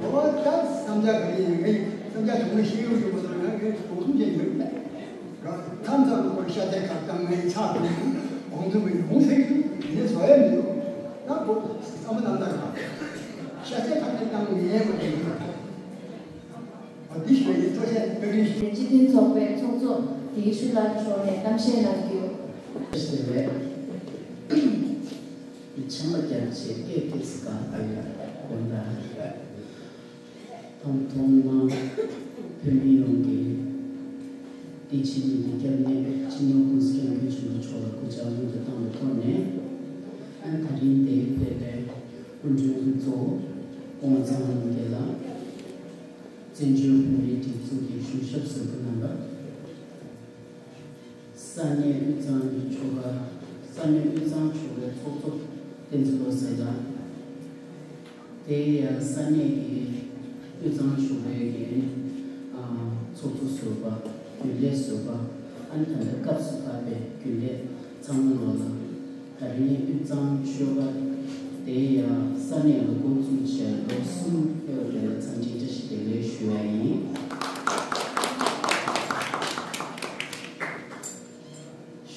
འོ་ད་བསམ་འཆར་ག་རེ་ཡིན། ངའི་བསམ་འཆར་བྱུང་ན་ཤེས་ཡོང་གི་མ་གཏོགས་ང་ངས་དགོངས་གསུང་བྱས་ཡོད་མེད། ར་མཚམས་མཚམས་ལ་ཁོར་ཤ་ཚའི་ཁ་བཏང་ངའི་ཕྱག་དང་དགོངས་ཚུལ་མི་ཡོང་ཟེར་གྱི་འདུག་ངས་བཟོ་ཡ་མི་འདུག་ད་གོ་བསམ་བློ་རྣམ་དག་ག་ཤ་ཚའི་ཁ་བཏང་ངའི་མ་ཡིན། འདི་ཞུ་བའི་གཙོ་ཆེན་བཀའ་དྲིན་ཞུ། སྤྱི་མཐུན་ཚོགས་པའི་ཚོགས་གཙོ་དགེ་བཤེས་ལགས་མཆོག་ནས་གཏམ་བཤད་གནང་རྒྱུ། ཞེས་པས། ཆམ་པ་རྒྱག་ཆེད་སྐད་ཏིག་ཙི་གང་ལྟར་ཡང་དགོངས་དག་དང་ཐོག་མར་བོད་མི་ཡོངས་ཀྱི་བདེ་སྐྱིད་ཉིན་གྱི་སྐྱབས་གནས་སྤྱི་ནོར་༸གོང་ས་༸སྐྱབས་མགོན་ཆེན་པོ་མཆོག་ལ་སྐུ་ཕྱག་སྔོན་དུ་བཏང་བའི་ཐོག་ནས། ཨ་ནི་ད་རིང་འདིར་ཕེབས་པའི་སྐུ་མགྲོན་གཙོ་བོ་ཀོང་ཙང་རིན་པོ་ཆེ་ལགས། བཙན་བྱོལ་བོད་མིའི་སྒྲིག་འཛུགས་ཀྱི་གཞུང་ཞབས་ཟུར་པ་རྣམ་པ། ས་གནས་དབུས་གཙང་གི་ཆོལ་ཁ། ས་གནས་དབུས་གཙང་ཆོལ་ཁའི་ཚོགས་གཙོ་བསྟན་འཛིན་བློ་གསལ་ལགས། དེ་ཡང་ས་གནས་ཀྱི་དབུས་གཙང་ཆོལ་ཁའི་གི་ཨ་ཚོགས་གཙོ་ཟུར་པ། རྒྱུན་ལས་ཟུར་པ། ཨ་ནི་ད་ལྟ་སྐབས་སུ་བབས་པའི་རྒྱུན་ལས་ཚང་མ་ལོ་ལ། ད་རིང་དབུས་གཙང་ཆོལ་ཁ་དེ་ཡང་ས་གནས་ལ་འགོ་བཙུགས་བྱས་ལོ་གསུམ་འཁོར་བ་དེ་ལ་འཚམས་འདྲི་བཀྲ་ཤིས་བདེ་ལེགས་ཞུ་ཡ་ཡིན།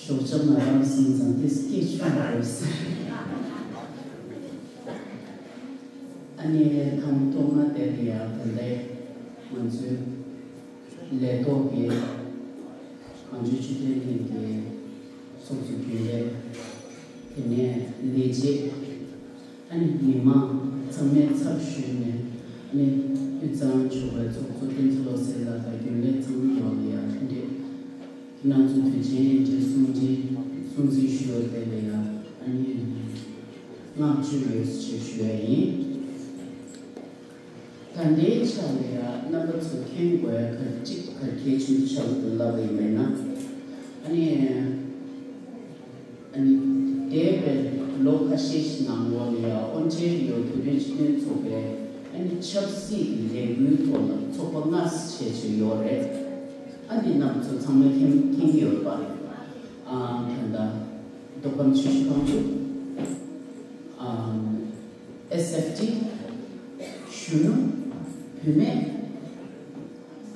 ཞོགས་ཇ་མ་རག་སོང་ཙང་དེ་སྐད་ཆུང་དགོས་ཟེར། ཨ་ནི་དང་པོ་ཐོག་མ་དེ་ལ་ཡང་ད་ལྟའི་ང་ཚོའི་ལས་ཐོག་གི་གངས་ལྗོངས་སྤྱི་མཐུན་གླིང་གི་ཚོགས་གཙོ་རྒྱུན་ལས། དེ་ནས་ལས་བྱེད། ཨ་ནི་མི་མང་ཚང་མའི་ཚབ་ཞུས་ནས། ཨ་ནི་དབུས་གཙང་ཆོལ་ཁའི་ཚོགས་གཙོ་བསྟན་འཛིན་བློ་གསལ་ལགས་དང་རྒྱུན་ལས་ཚང་མ་ལོ་ལ་ཡང་ཐུགས་འདྲི། ཁྱེད་རང་ཚོ་དུས་ཆེན་ཡན་ཆད་སྲུང་བརྩི་སྲུང་བརྩི་ཞུ་བ་དེ་ལ་ཡང་ཨ་ནི་བསྔགས་བརྗོད་ཡོད་ཅེས་ཞུ་ཡ་ཡིན། ད་ལྟའི་ཆ་ལ་ཡང་རྣམ་པ་ཚོ་མཁྱེན་དགོས་ཡ་ག་གཅིག་ག་གལ་ཆེན་པོ་ཆགས་འདུག་ལབ་པ་ཡིན་པས་ན། ཨ་ནི། ཨ་ནི། འདས་པའི་ལོ་ཁ་ཤས་ཤིག་ནང་ལོགས་ལ་ཡང་ཨོན་ཊེ་རི་ཡོ་བོད་རིགས་སྤྱི་མཐུན་ཚོགས་པའི་ཨ་ནི་ཆབ་སྲིད་ཀྱི་ལས་འགུལ་ཐོག་ལ་ཚོགས་པ་ལྔ་བྱས་བྱས་ཡོད་རེད། ཨ་འདི་རྣམ་པ་ཚོ་ཚང་མས་མཁྱེན་མཁྱེན་གྱི་ཡོད་པ། ཨ་ད་ལྟ་མདོ་ཁམས་ཆུ་བཞི་སྒང་དྲུག་ཨ་ཨེས་ཨེཕ་ཊི། གཞོན་ནུ། བུད་མེད།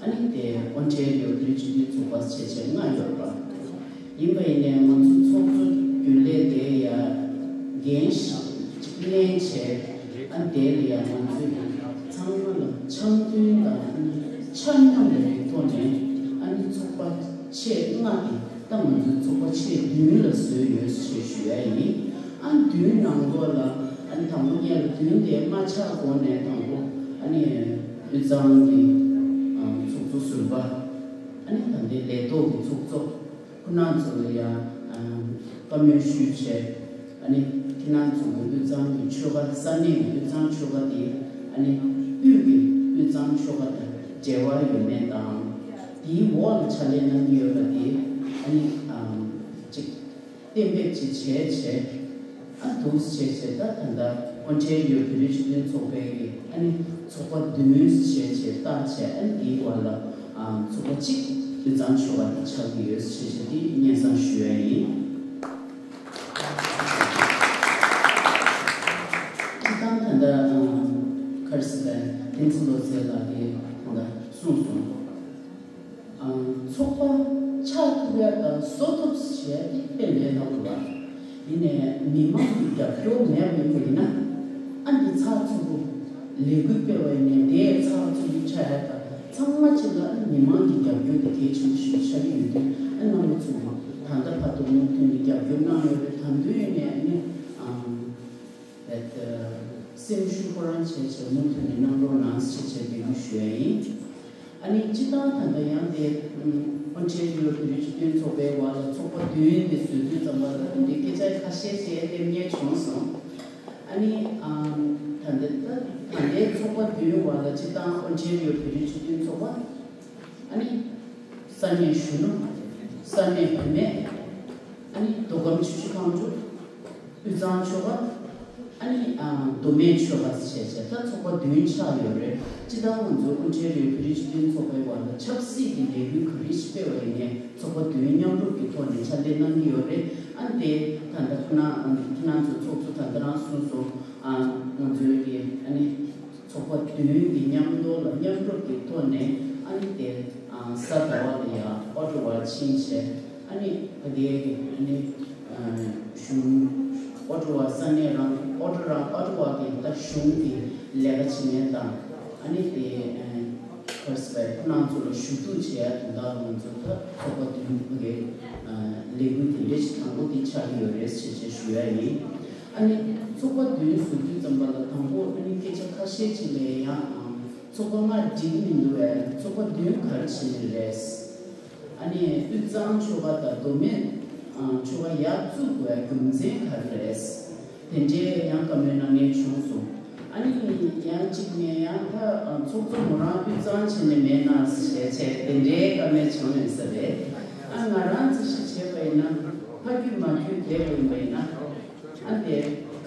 ཨ་ནི་དེ་ཨོན་ཊེ་རི་ཡོ་བོད་རིགས་སྤྱི་མཐུན་ཚོགས་པ་བྱས་བྱས་ལྔ་ཡོད་པ། ཡིན་པ་ཡིན་ནའི་ང་ཚོ་ཚོགས་གཙོ་རྒྱུན་ལས་དེ་ཡ་འགན་ཞིག་ལེན་བྱས། ཨ་དེ་ལ་ཡ་ང་ཚོས་ཚང་མ་ལ་འཆམ་མཐུན་དང་ཆ་སྙོམས་ཀྱི་ཐོག་ནས་ཨ་ནི་ཚོགས་པ་ཆེས་ལྔ་དེ་ད་ང་ཚོའི་ཚོགས་པ་ཆེས་བདུན་ལ་བཟོས་ཡོད་ཅེས་ཞུ་ཡ་ཡིན། ཨ་བདུན་ནང་ལོགས་ལ་ཨ་ནི་དང་པོ་ཉིད་ལ་བདུན་དེ་མ་ཆགས་གོང་ནས་དང་པོ་ཨ་ནི་དབུས་གཙང་གི་ཚོགས་གཙོ་ཟུར་པ། ཨ་ནི་ད་ལྟའི་ལས་ཐོག་གི་ཚོགས་གཙོ། ཁོང་རྣམ་ཚོ་ལ་ཡང་བཀའ་མོལ་ཞུས་བྱས། ཨ་ནི་ཁྱེད་རྣམ་ཚོ་གི་དབུས་གཙང་གི་ཆོལ་ཁ་ས་གནས་ཀྱི་དབུས་གཙང་ཆོལ་ཁ་དེ་ཨ་ནི་དབུས་ཀྱི་དབུས་གཙང་ཆོལ་ཁ་དང་འབྲེལ་བ་ཡོད་མེད་དང་། དེའི་འོག་ལ་ཕྱག་ལས་གནང་གི་ཡོད་པ་དེ་ཨ་ནི་ཅིག་གཏན་འབེབས་ཅིག་བྱས་བྱས། ཨ་འདུག་བྱས་བྱས་ད་ད་ལྟ་ཨོན་ཊེ་རི་ཡོ་བོད་རིགས་སྤྱི་མཐུན་ཚོགས་པའི་གི་ཨ་ནི་ཚོགས་པ་བདུན་བྱས་བྱས་བཏགས་བྱས། ཨ་ནི་དེའི་བར་ལ་ཨ་ཚོགས་པ་གཅིག་དབུས་གཙང་ཆོལ་ཁ་དེ་ཆགས་ཀྱི་ཡོད་ཅེས་བྱས་དེ་སྙན་སེང་ཞུ་ཡ་ཡིན། སྤྱི་བཏང་ད་ལྟ་ཨ་ག་རེ་ཟེར་བས་བསྟན་འཛིན་བློ་གསལ་ལགས་ཀྱིས་ད་ལྟ་གསུངས་སོང་། ཚོགས་པ་ཆགས་ཐུབ་ཡ་དང་བཟོ་ཐུབ་ཟེར་ཡ་དེ་དཔེ་ལས་སླ་པོ་རེད་པ། ཡིན་ནའི་མི་མང་གི་རྒྱབ་སྐྱོར་མེད་པ་ཡིན་པ་ཡིན་ན། ཨ་འདི་ཚགས་ཚུད་པོ་ལས་འགུལ་སྤེལ་བ་ཡིན་ནའི་དེ་ཚགས་ཚུད་པོ་ཆགས་ཡ་དང་། ཚང་མ་གཅིག་ལ་མི་མང་གི་རྒྱབ་སྐྱོར་དེ་གལ་ཆེན་པོ་ཞིག་ཆགས་ཀྱི་ཡོད་དུས། ཨ་རྣམ་པ་ཚོ་ད་ལྟ་བར་དུ་མུ་མཐུད་ནས་རྒྱབ་སྐྱོར་གནང་ཡོད་རེད། ད་དུང་ཡིན་ནའི་ཨ་ནི་ཨ། སེམས་ཤུགས་ཁོ་རང་བྱས་བྱས་མུ་མཐུད་ནས་གནང་རོགས་གནང་ཞེས་བྱས་འབོད་སྐུལ་ཞུ་ཡ་ཡིན། ཨ་ནི་སྤྱི་བཏང་ད་ལྟ་ཡང་དེ་ཨོན་ཊེ་རི་ཡོ་བོད་རིགས་སྤྱི་མཐུན་ཚོགས་པའི་བར་ལ་ཚོགས་པ་བདུན་དེ་བཟོས་དུས་ཙམ་པ་ལ་འདི་སྐད་ཆ་ཁ་ཤས་ཤིག་སླེབས་མཁན་བྱུང་སོང་། ཨ་ནི་ཨམ་ད་ལྟ་ད་ལྟའི་ཚོགས་པ་བདུན་བར་ལ་སྤྱི་བཏང་ཨོན་ཊེ་རི་ཡོ་བོད་རིགས་སྤྱི་མཐུན་ཚོགས་པ། ཨ་ནི་ས་གནས་གཞོན་ནུ། ས་གནས་བུད་མེད། ཨ་ནི་མདོ་ཁམས་ཆུ་བཞི་སྒང་དྲུག་དབུས་གཙང་ཆོལ་ཁ། ཨ་ནི་ཨ་མདོ་སྨད་ཆོལ་ཁ་བྱས་བྱས་ད་ཚོགས་པ་བདུན་ཆགས་ཡོད་རེད། སྤྱི་བཏང་ང་ཚོ་ཨོན་ཊེ་རི་ཡོ་བོད་རིགས་སྤྱི་མཐུན་ཚོགས་པའི་བར་ལ་ཆབ་སྲིད་ཀྱི་ལས་འགུལ་ག་རེ་ཞིག་སྤེལ་བ་ཡིན་ནའི་ཚོགས་པ་བདུན་མཉམ་རུབ་ཀྱི་ཐོག་ནས་ཕྱག་ལས་གནང་གི་ཡོད་རེད། ཨ་ནི་དེ་ད་ལྟ་ཁོ་ན་ཁྱེད་རང་ཚོ་ཚོགས་གཙོ་ད་ལྟ་རང་གསུངས་སོང་། ཨ་ང་ཚོའི་གི་ཨ་ནི། ཚོགས་པ་བདུན་གྱི་མཉམ་དུ་ལ་མཉམ་རུབ་ཀྱི་ཐོག་ནས་ཨ་ནི་དེ་གཟའ་ཟླ་བ་ལ་ཡང་ཨོ་ཊ་ཝ་ཕྱིན་བྱས། ཨ་ནི་ད་ལྟའི་གི་ཨ་ནི་གཞུང་ཨོ་ཊ་ཝ་ས་གནས་རང་ཨོ་ཊ་རང་ཨོ་ཊ་ཝ་གི་ད་གཞུང་གི་ལས་ཀ་བྱེད་མཁན་དང་། ཨ་ནི་དེ་ཕར་སི་པའི་ཁོ་རང་ཚོ་ལ་ཞུ་གཏུག་བྱེད་ཡ་དོན་དག་ང་ཚོ་ད་ཚོགས་པ་བདུན་གི་ལས་འགུལ་དེ་འདྲ་ཞིག་དང་པོ་དེ་ཆགས་ཀྱི་ཡོད་རེད་ཞེས་བྱས་ཞུ་ཡ་ཡིན། ཨ་ནི་ཚོགས་པ་བདུན་བཟོ་དུས་ཙམ་པ་ལ་དང་པོ་ཨ་ནི་སྐད་ཆ་ཁ་ཤས་ཅིག་ལས་ཡང་ཚོགས་པ་ལྔ་འགྲིག་གི་མི་འདུག་བས། ཚོགས་པ་བདུན་ག་རེ་བྱས་ནས་རེད། ཨ་ནི་དབུས་གཙང་ཆོལ་ཁ་དང་མདོ་སྨད་ཆོལ་ཁ་ཡར་བཙུགས་དགོས་རྒྱུ་མཚན་ག་རེ་རེད། དེ་འདྲའི་ཡང་བཀའ་མོལ་གནང་མཁན་བྱུང་སོང་། ཨ་ནི་ཡང་གཅིག་ནས་ཡང་ད་ཚོགས་གཙོ་མོ་རང་དབུས་གཙང་བྱས་ནས་མེད་ན་ཞེས་བྱས་དེ་འདྲའི་བཀའ་མོལ་བྱུང་ཡོད་ས་རེད། ཨ་ང་རང་ཚོ་ཞིག་བྱས་པ་ཡིན་ན་ཕ་རྒྱུད་མ་རྒྱུད་བསྡད་པ་ཡིན་པ་ཡིན་ན། ཨ་དེ་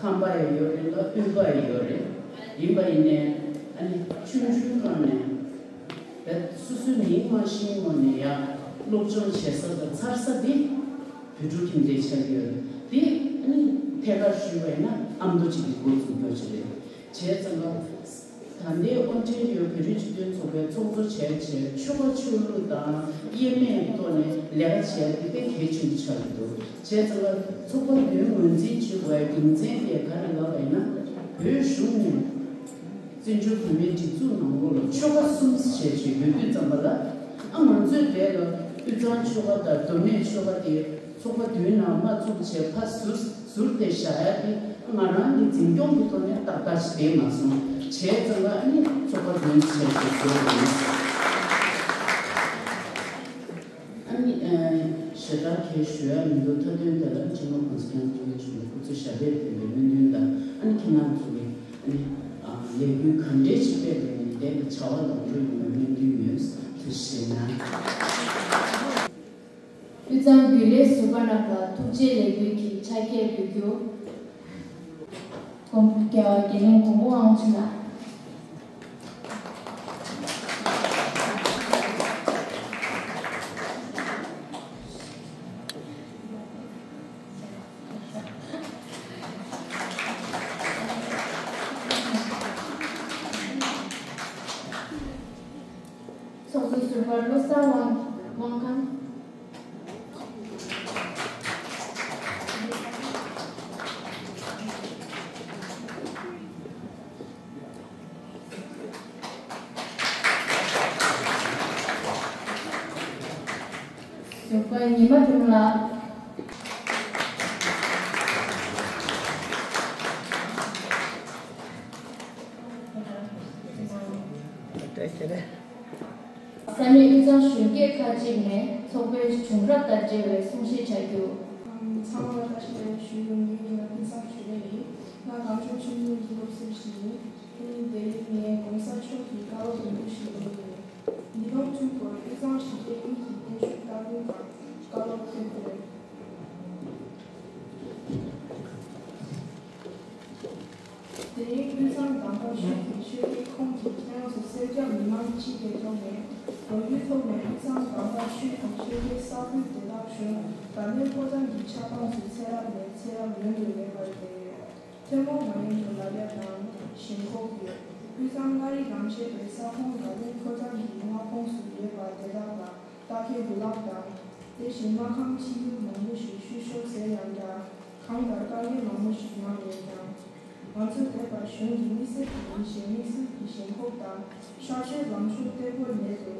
ཁམས་པ་ཡང་ཡོད་རེད་ལ་དབུས་པ་ཡང་ཡོད་རེད། ཡིན་པ་ཡིན་ནའི་ཨ་ནི་ཆུང་ཆུང་སྒང་ནས་བས་སོ་སོའི་མིང་མ་ཤེས་སྔོན་ནས་ཡ་ སློབ་སྦྱོང་བྱེད་ས་དང་འཚར་ས་དེ་བོད་ཕྲུག་ཁྱིམ་སྡེ་ཆགས་ཀྱི་ཡོད་རེད། དེ་ཨ་ནི་ཐད་ཀར་ཞུས་པ་ཡིན་ན་ཨ་མདོ་གཅིག་གི་འགོ་འཛུགས་རྒྱུ་ཞིག་རེད། བྱས་ཙང་ཀ་ད་ལྟའི་ཨོན་ཊེ་རི་ཡོ་བོད་རིགས་སྤྱི་མཐུན་ཚོགས་པའི་ཚོགས་གཙོ་བྱས་བྱས་ཆོལ་ཁ་ཆོས་ལུགས་དང་དབྱེ་མེད་ཐོག་ནས་ལས་ཀ་བྱས་ཏེ་དཔེ་གལ་ཆེན་པོ་ཆགས་ཀྱི་འདུག་བྱས་ཙང་ཀ་ཚོགས་པ་མདུན་ངོས་འཛིན་བྱེད་དགོས་པའི་རྒྱུ་མཚན་དེ་ག་རེ་ལབ་པ་ཡིན་ན། བོད་གཞུང་ནས་བཙན་བྱོལ་བོད་མིའི་སྒྲིག་འཛུགས་ནང་ལོགས་ལ་ཆོལ་ཁ་གསུམ་བྱས་བྱས་ཡོད་དུས་ཙམ་པ་ལ། ཨ་ང་ཚོས་དེ་ལ་དབུས་གཙང་ཆོལ་ཁ་དང་མདོ་སྨད་ཆོལ་ཁ་དེ་ཚོགས་པ་མདུན་ནང་མ་བཙུགས་བྱས་ཕར་ཟུར་ཟུར་དེ་བཞག་ཡ་དེ་ང་རང་གི་འཛིན་སྐྱོང་གི་ཐོག་ནས་ཏག་ཏག་ཅིག་བསྡད་མ་སོང་། བྱས་ཙང་ཀ་ཨ་ནི་ཚོགས་པ་མདུན་བྱས་བྱས་ཟུར་ཡིན། ཨ་ནི་ཨ་ཞེ་དྲག་གལ་ཞུ་ཡ་མི་འདུག་མཐའ་དོན་དེ་ལ་སྤྱི་ནོར་གོང་ས་སྐྱབས་མགོན་ཆེན་པོ་སྐུ་ཚེ་ཞབས་པད་བརྟན་པའི་སྨོན་འདུན་དང་། ཨ་ནི་ཁྱེད་རང་ཚོ་གི་ཨ་ནི་ཨ་ལས་འགུལ་ག་འདྲས་ཅིག་སྤེལ་བའི་ནི་དེ་ལ་བྱ་བ་ལམ་འགྲོ་ཡོང་བའི་སྨོན་འདུན་ཡོད། ཐུགས་རྗེ་གནང་། དབུས་གཙང་རྒྱུན་ལས་ཟུར་པ་རྣམས་ལ་ཐུགས་རྗེ་ལེགས་འབུལ་གྱི་ཕྱག་འཁྱེར་འབུལ་རྒྱུ། དགོངས་རྒྱལ་བ་དགེ་འདུན་མགོན་པོ་དབང་ཕྱུག་ལགས། ཚོགས་གཙོ་ཟུར་པ་བློ་བཟང་དབང་དབང་ཁང་། ཟུར་པ་ཉི་མ་སྒྲོལ་མ་ལགས། ས་གནས་དབུས་གཙང་གཞོན་སྐྱེས་ཁག་ཅིག་ནས་ཚོགས་པའི་བྱུང་རབས་དང་འབྲེལ་བའི་གསུང་བཤད་བྱ་རྒྱུ། ཚང་མ་ལ་བཀྲ་ཤིས་བདེ་ལེགས་ཞུ་རྒྱུ་ཡིན། ངའི་མིང་ལ་ཀུན་བཟང་ཆོས་སྒྲོན་ཡིན། ང་གངས་ལྗོངས་ཆོས་ལུགས་ཀྱི་སློབ་ཟུར་ཞིག་ཡིན། ཨ་ནི་དེ་རིང་ངས་༸གོང་ས་མཆོག་གི་བཀའ་སློབ་ཡོང་རྒྱུ་ཞིག་ཡིན། ཉིས་སྟོང་བཅུ་དགུ་དབུས་གཙང་གཞིས་བྱེས་གཉིས་ཀྱི་བརྟན་བཞུགས་སྟ་གོན་དང་བཀའ་སློབ་ཐོས་པ་རེད། དེ་རིང་དབུས་གཙང་དམ་པ་ཆོས་ཀྱི་ཆོས་རྒྱལ་ཁོང་གིས་ཁྱེད་རང་ཚོ་སེར་སྐྱ་མི་མང་སྤྱི་སྒེར་ཐོག་ནས་ལོ་རྒྱུས་ཐོག་ནས་དབུས་གཙང་དམ་པ་ཆོས་ཀྱི་ཆོས་རྒྱལ་ས་ཁུལ་དེ་དག་བཞུགས། ད་ལྟའི་ཕོ་བྲང་གི་ཆགས་སྟངས་སུ་ཚེ་རབས་ནས་ཚེ་རབས་ཡུན་དུ་ཡོད་པ་རེད། ཐུན་མོང་མ་ཡིན་པའི་ལབ་ཡ་དང་ཞེན་ཁོག་ཡོད། དབུས་གཙང་མངའ་རིས་རང་བཞིན་པའི་ས་ཁོངས་ད་ལྟའི་ཕོ་བྲང་གི་མངའ་ཁོངས་སུ་ཡོད་པ་དེ་དག་ལ་ལྟ་མཁན་བུ་ལག་དང་། དེ་བཞིན་མངའ་ཁམས་ཆེ་ཡུལ་མང་པོ་ཞིག་བཤུ་གཞོག་ཟེར་ཡང་འདྲ། གང་ལྟར་དཀའ་ངལ་མང་པོ་ཞིག་མྱངས་ཡོད་ཀྱང་། ང་ཚོ་བོད་པ་གཞོན་གྱི་དམིགས་བསལ་གྱི་མི་ཞིག་དམིགས་བསལ་གྱི་ཞེན་ཁོག་དང་ཤར་ཕྱོགས་ལངས་ཕྱོགས་བརྟན་པོ་མེད་དུ།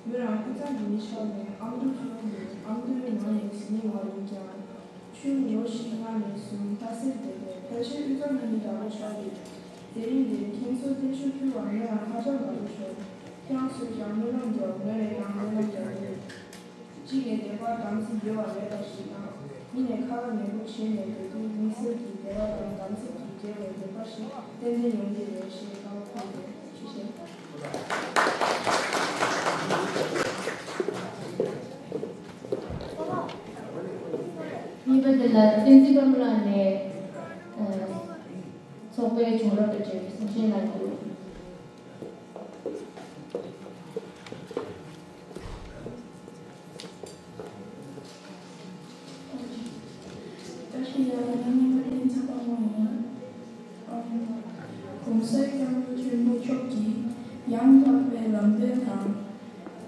མི་རང་དབུས་གཙང་གི་མི་ཆགས་ནས་ཨ་མདོ་ཆུང་ནས་ཨ་མདོའི་ནང་ནས་གཟིགས་མྱོང་བ་ཡིན་ཀྱང་། ཆུང་ལོ་བཞི་ལྔ་ནས་བཟུང་ལྷ་སའི་སྡེ་བའི་ཕལ་ཆེར་དབུས་གཙང་གི་མི་འདྲ་པོ་ཆགས་ཡོད། དེ་རིང་འདིར་ཁྱེད་ཚོ་བརྟན་བཞུགས་ཕུལ་བ་ངོས་རང་ཧ་ཅང་དགའ་པོ་བྱུང་། ཁྱེད་རང་ཚོས་ཀྱང་སྨོན་ལམ་རྒྱག་ངོས་ནས་ཡང་སྨོན་ལམ་རྒྱག་གི་ཡོད། གཅིག་ནས་བདེན་པར་དམ་ཚིག་ཡོད་པ་མེད་པ་ཞིག་དང་། གཉིས་ནས་ཁ་ལག་ནད་འབུ་བྱས་ནས་སྡོད་དུས་དམིགས་བསལ་གྱི་བདེ་བ་དང་དམ་ཚིག་གི་འབྲེལ་བའི་བདེན་པ་ཞིག་ཏན་ཏན་ཡོང་གི་རེད་ཞེས་བཀའ་སློབ་ཕེབས་ཡོད། ཞེས་བཤད། གཉིས་པ་དེ་ལ་བསྟན་འཛིན་པད་མ་ལགས་ནས་ཚོགས་པའི་བྱུང་རབས་དང་འབྲེལ་བའི་གསུང་བཤད་གནང་རྒྱུ། བཀྲ་ཤིས་བདེ་ལེགས། ངའི་མིང་ལ་བསྟན་འཛིན་དཔལ་མོ་ཡིན། ཨམ། ༸གོང་ས་༸སྐྱབས་མགོན་ཆེན་པོ་མཆོག་གིས་ཡང་དག་པའི་ལམ་སྟོན་དང་།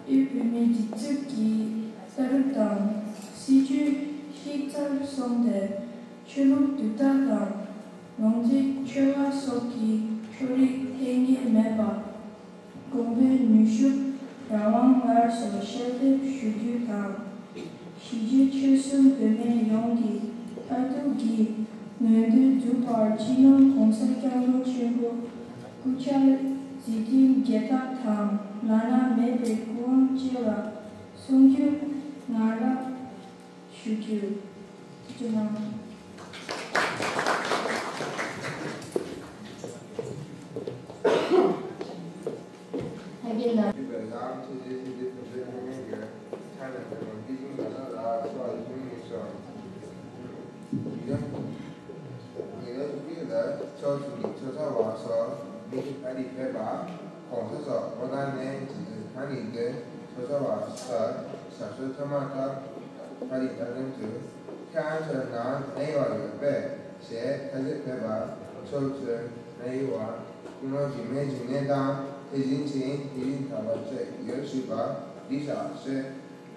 དབུས་བོད་མིའི་སྒྲིག་འཛུགས་ཀྱི་ལྟ་གྲུབ་དང་སྲིད་བྱུས་གཞི་རྩར་བཟུང་སྟེ། ཆོས་ལུགས་འདུས་སྟངས་དང་། ལུང་རིགས་ཆོལ་ཁ་སོགས་ཀྱི་ཕྱོགས་རིས་འཐེན་འཁྱེར་མེད་པ། དགོངས་པའི་ནུས་ཤུགས་རང་དབང་སླར་གསོ་ཤར་འདེབས་ཞུ་རྒྱུ་དང་། གཞིས་བྱེས་ཆོལ་གསུམ་བོད་མི་ཡོངས་ཀྱི་མཐར་ཐུག་གི་མོས་འདུན་འགྲུབ་པར་སྤྱི་ནོར་༸གོང་ས་༸སྐྱབས་མགོན་ཆེན་པོ་སྐུ་ཕྱྭའི་མཛད་འཕྲིན་རྒྱས་ཐབས་དང་བླ་ན་མེད་པའི་སྐུ་དབང་བཅས་ལ་གསུང་རྒྱུའི་སྔ་རབས་ཞུ་རྒྱུ། ཐུགས་རྗེ་གནང་། ཨ་རྒན་ལགས། ཉེ་རབས་དབུས་ལ་ཕྱོགས་བཅུ་ནས་ཆོས་ཚོགས་པ་སོགས་མི་ཨ་རིར་ཕེབས་པ། ༸གོང་ས་མཆོག་ཨོ་ཐང་ནས་རྗེ་བཙུན་ཐང་རིང་པོའི་ཆོས་ཚོགས་པ་སོགས། ཞབས་སོར་ཐོན་མ་ཐག་ཧ་རི་ལྷ་ལྡན་ཚོས་ཁྱེད་རང་ཚོའི་ནང་ན་ཡོད་པ་ཡོད་པས་ཞེས་ཐ་ཚིག་ཕེབས་པར་ཚོགས་གཙོས་ན་ཡོད་པ་ཀུན་སློང་འཇིགས་མེད་འཇིགས་མེད་དང་ཐེག་ཆེན་ཆོས་དབྱིངས་ཐེག་པ་བཅས་ཡོད་སྲིད་པ་འདི་བཞག་ཞེས་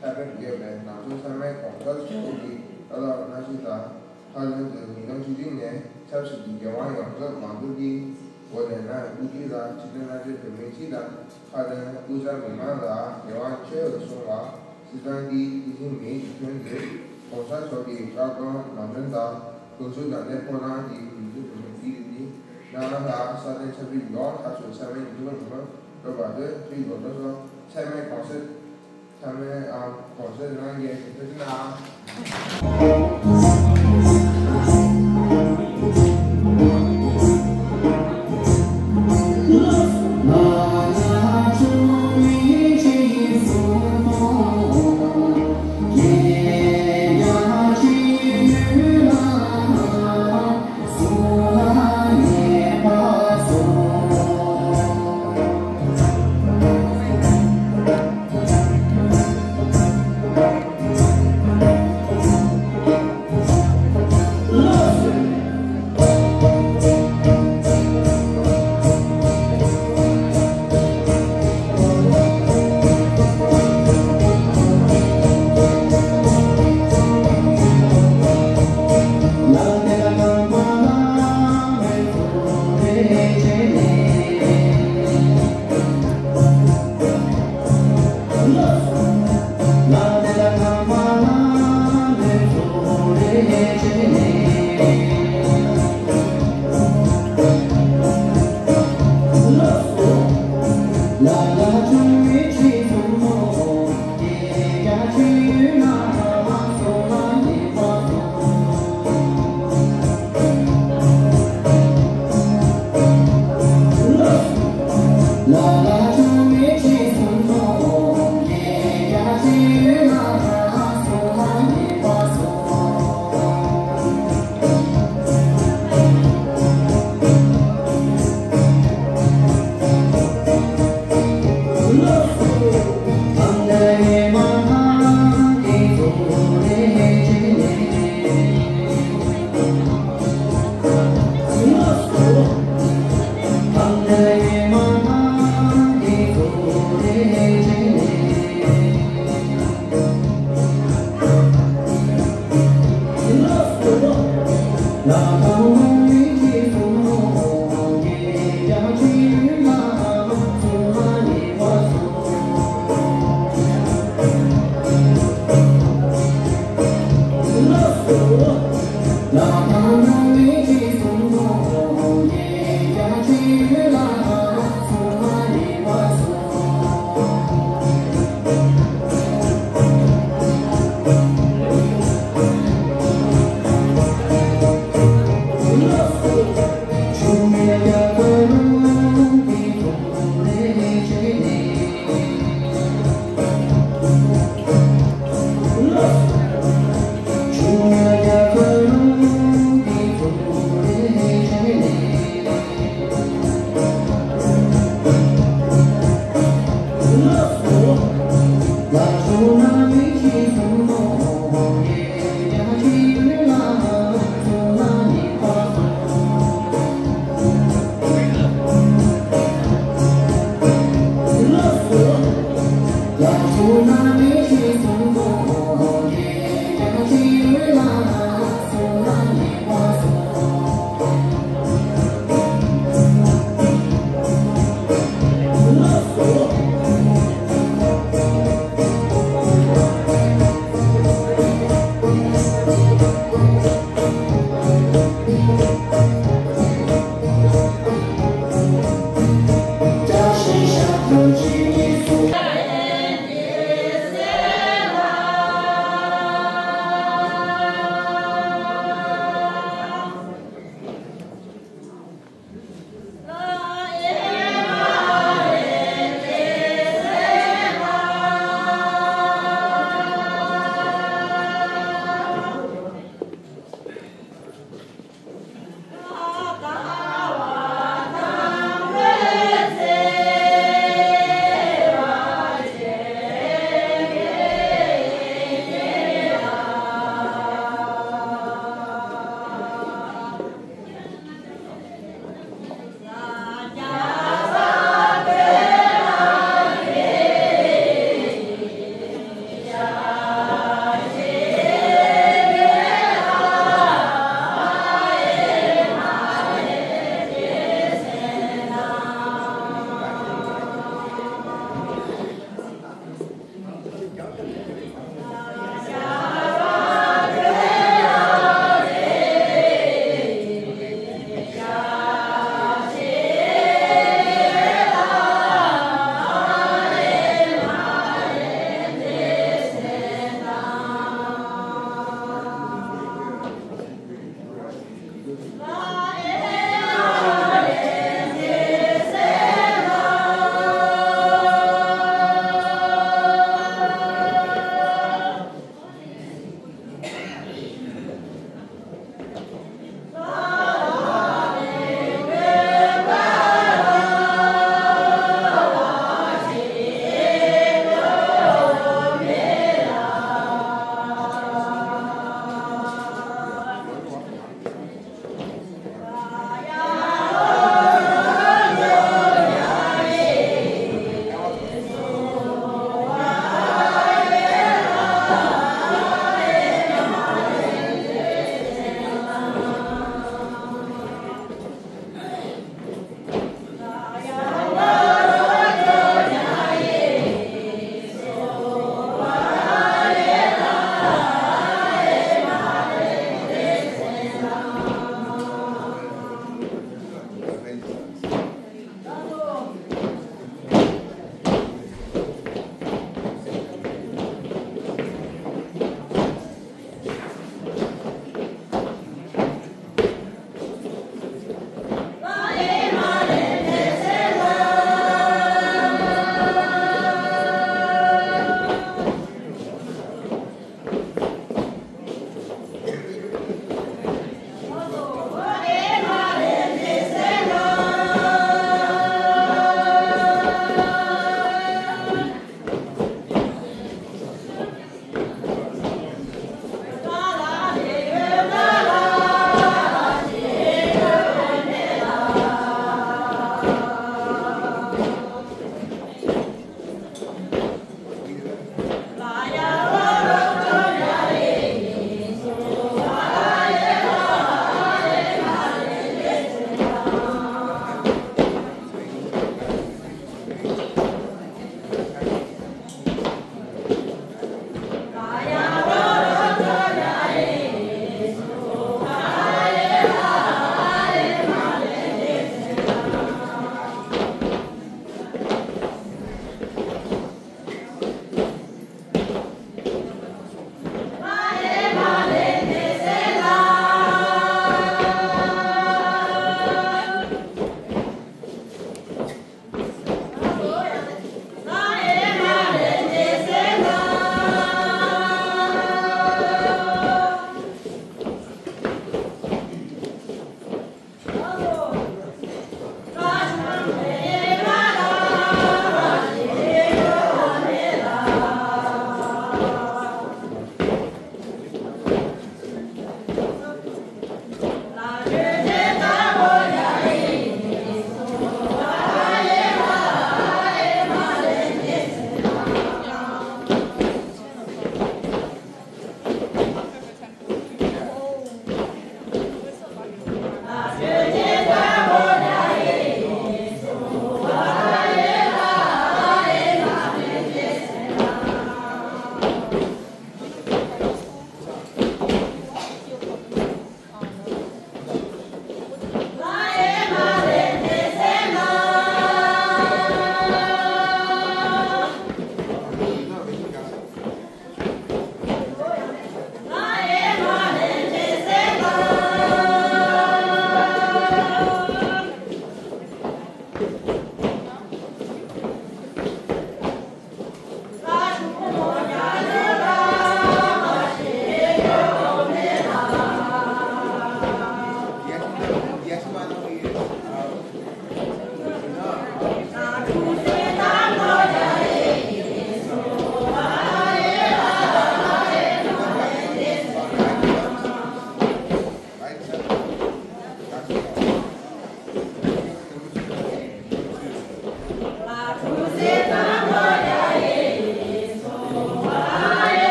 ཐ་ཕེབས་ཡོད་པས་ནང་ཆོས་ཚང་མས་གོང་ས་མཆོག་གི་བཀའ་སློབ་གནང་ཞིག་དང་། ཧ་ལན་དུ་ཉིས་སྟོང་བཅུ་གཅིག་ནས་ཆབ་སྲིད་ཀྱི་འགན་དབང་ཡོངས་རྫོགས་མང་ཚོགས་ཀྱི་འོག་ནས་གནང་བའི་དབུ་ཁྲིད་ལ་ཕྱི་དོན་མནའ་འབྲེལ་བོད་མི་སྤྱི་དང་ཧ་ལན་དབུས་གཙང་མི་མང་ལ་འགན་དབང་ཆེ་བར་སོང་བ་སྲིད་ཏང་གི་སྲིད་འཛིན་མིང་དུ་ཐོན་ཏེ་གོང་ས་མཆོག་གི་བཀའ་དགོངས་ལམ་སྟོན་དང་དགོངས་ཚུལ་དང་ལས་ཕོགས་གནང་གི་མི་ཚོགས་བོད་མི་སྤྱི་དེ་ནི་ནང་ལ་ས་སྟེང་ཆབ་སྲིད་ཡོངས་ཐག་ཆོད་ཚང་མའི་མི་ཚོགས་བོད་མི་མང་འགྲོ་བར་དུ་ཁྲིད་དགོས་འགྲོ་སོང་། ཚང་མས་གོང་ས། ཚང་མས་ཨ་གོང་ས་རང་གིས་ཐུགས་རྗེ་གནང་།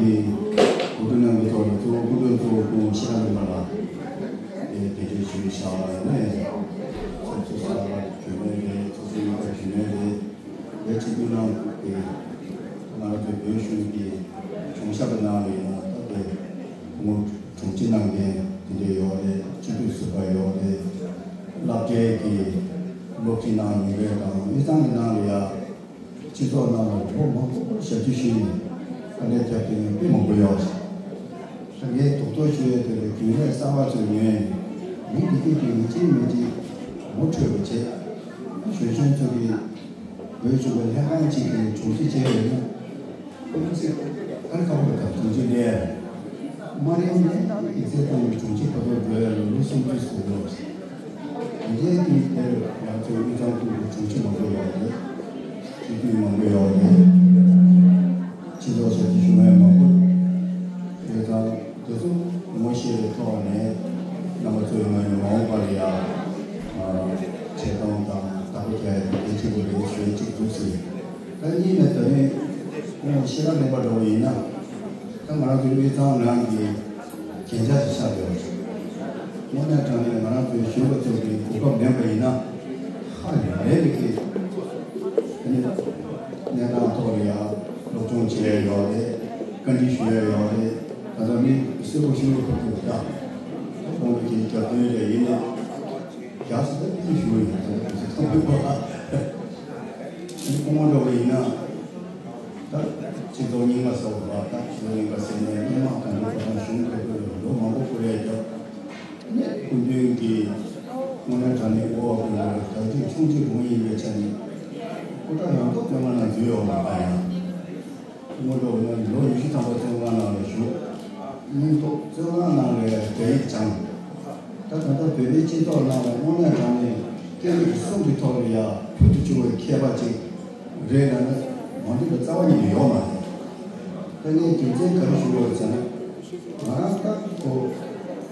གོ་སྒྲིག་གནང་བའི་ཐོག་ནས་གཙོ་བོ་སྐུ་མགྲོན་གཙོ་བོ་སྐུ་ངོ་ཤེས་རབ་གླིང་པ་ལགས་ཀྱིས་དེ་གྲོས་ཞུས་བཞག་པ་ཡིན་ནའི། ཚོགས་གཙོ་གསར་པ་རྒྱུན་ལས་རེད། ཚོགས་གཙོ་རྙིང་པ་རྒྱུན་ལས་རེད། དེ་སྤྱི་འཐུས་རྣམས་ཀྱིས་ང་རང་ཚོའི་བོད་གཞུང་གི་གཞུང་ཞབས་ཀྱི་ནང་ལ་ཡིན་ན་ད་དེ་སྐུ་ངོ་དྲུང་ཆེ་གནང་མཁན་དེ་འདྲ་ཡོད་རེད། སྤྱི་འཐུས་ཟུར་པ་ཡོད་རེད། སློབ་གྲྭའི་གི་སློབ་ཁྲིད་གནང་མྱོང་མཁན་དང་དབུས་གཙང་གི་ནང་ལ་ཡ། སྤྱི་ཚོགས་ནང་ལ་ལོ་མང་པོ་ཞབས་ཕྱི་ཞུས་ནས་དཀའ་ལས་བརྒྱབ་མཁན་དཔེ་མང་པོ་ཡོད་རེད། ད་ངས་རྡོག་རྡོག་ཞུ་ཡས་དེ་ལ་རྒྱུན་ལས་གསར་པ་ཚོས་ངས་མི་འདི་གས་ཀྱི་མི་གཅིག་མི་གཅིག་ངོ་འཕྲོད་པ་བྱས། གཞོན་གཞོན་ཚོ་གིས་བོད་གཞུང་གི་ལྷན་ཁང་གཅིག་གི་དྲུང་ཆེ་བྱས་ཡོད་ན། ཨོ་ཙི། ཨ་རི་ཁ་པར་དང་དྲུང་ཆེ་ལས། མ་རེད་ནས་ཡིག་ཚད་བཏང་བའི་དྲུང་ཆེ་བར་དུ་འགྲོ་ཡ་ལ་ལོ་སུམ་ཅུ་ཟིན་འགྲོ། དེ་འདྲའི་དུས་དེར་ང་ཚོའི་དབུས་གཙང་ཁུལ་དུ་དྲུང་ཆེ་མང་པོ་ཡོད་རེད། སྤྱི་འཐུས་མང་པོ་ཡོད་རེད། སྤྱི་ཚོགས་ཞབས་ཕྱི་ཞུ་མཁན་མང་པོ་ཡོད་ཙང་དེ་ཚོ་ངོ་ཤེས་པའི་ཐོག་ནས་རྣམ་པ་ཚོས་ང་ཡི་མ་འོངས་པར་ཡང་འབྲེལ་གཏོང་དང་བདག་པོ་རྒྱག་ཡ་དེ་གལ་ཆེན་པོ་རེད་ཞུ་ཡ་གཅིག་འདུག་ཟེར། ད་གཉིས་ནས་ད་རིང་ཁོང་ཤེས་རབ་གླིང་པ་འདྲ་བོ་ཡིན་ན། ད་ང་རང་ཚོའི་དབུས་གཙང་ནང་གི་རྒྱན་ཆ་ཞིག་ཆགས་ཡོད་རེད། དངོས་གནས་དྲང་གནས་ང་རང་ཚོའི་གཞོན་པ་ཚོ་གི་གོ་སྐབས་ལེན་པ་ཡིན་ན་ཧ་ལས་པའི་གི་གནས་སྟངས་ཐོག་ལ་ཡང་སློབ་སྦྱོང་བྱས་ཡོད་རེད། བཀའ་འདྲི་ཞུ་ཡ་ཡོད་རེད། ད་ལྟ་མི་སེར་པོ་ཞུ་བ་ཁག་པོ་འདུག་ད་ཁོང་ཚོ་གི་རྒྱབ་སྐྱོར་རེད་ཡིན་ནའི་རྒྱ་སེ་ད་ཏི་ཞུ་བ་ཡིན་ད་ཁོང་ཚོ་ཐང་པོ་ཁོང་འགྲོ་བ་ཡིན་ན། ད་སྤྱི་ཚོགས་རྙིང་པ་ཟེར་བ་ལ་ད་སྤྱི་ཚོགས་རྙིང་པ་ཟེར་ནས་སྔོན་མ་གང་འདྲ་ཁོ་རང་གཞུང་ཁ་ཐུག་ལ་ལོ་མང་པོ་སྐོར་ཡས་ཀྱང་ནས་སྐུ་མདུན་གྱིས་དངོས་གནས་དྲང་གནས་དབུ་འོག་གི་ནང་ལ་བདག་སྐྱོང་ཆུང་ཆུང་འོང་ཡིན་པའི་ཆ་ནས་སྐུ་དྲག་ཡང་སྟོབས་བཙོན་ཁང་ནང་འཛུལ་ཡོད་མ་རེད་ཡང་སྔོན་འགྲོ་ནས་ལོ་ཉི་ཤུ་ཐམ་པ་བཙོན་ཁང་ནང་ལ་བཞུགས། སྙིང་སྟོབས་བཙོན་ཁང་ནང་ལ་བསྡད་ཡིག་སྦྱངས། ད་ད་ལྟ་བོད་པའི་སྤྱི་ཚོགས་ནང་ལ་དངོས་གནས་དྲང་གནས་སྐད་ཡིག་གསུམ་གྱི་ཐོག་ལ་ཡང་ཕུལ་དུ་བྱུང་བའི་མཁས་པ་ཅིག་རེད་ལབ་ན་མ་འགྲིག་པ་རྩ་བ་ཉིད་ནས་ཡོད་མ་རེད། ད་ངས་རྒྱུ་མཚན་ག་རེ་ཞུ་དགོས་ཟེར་ན། ང་རང་ད་ཁོ་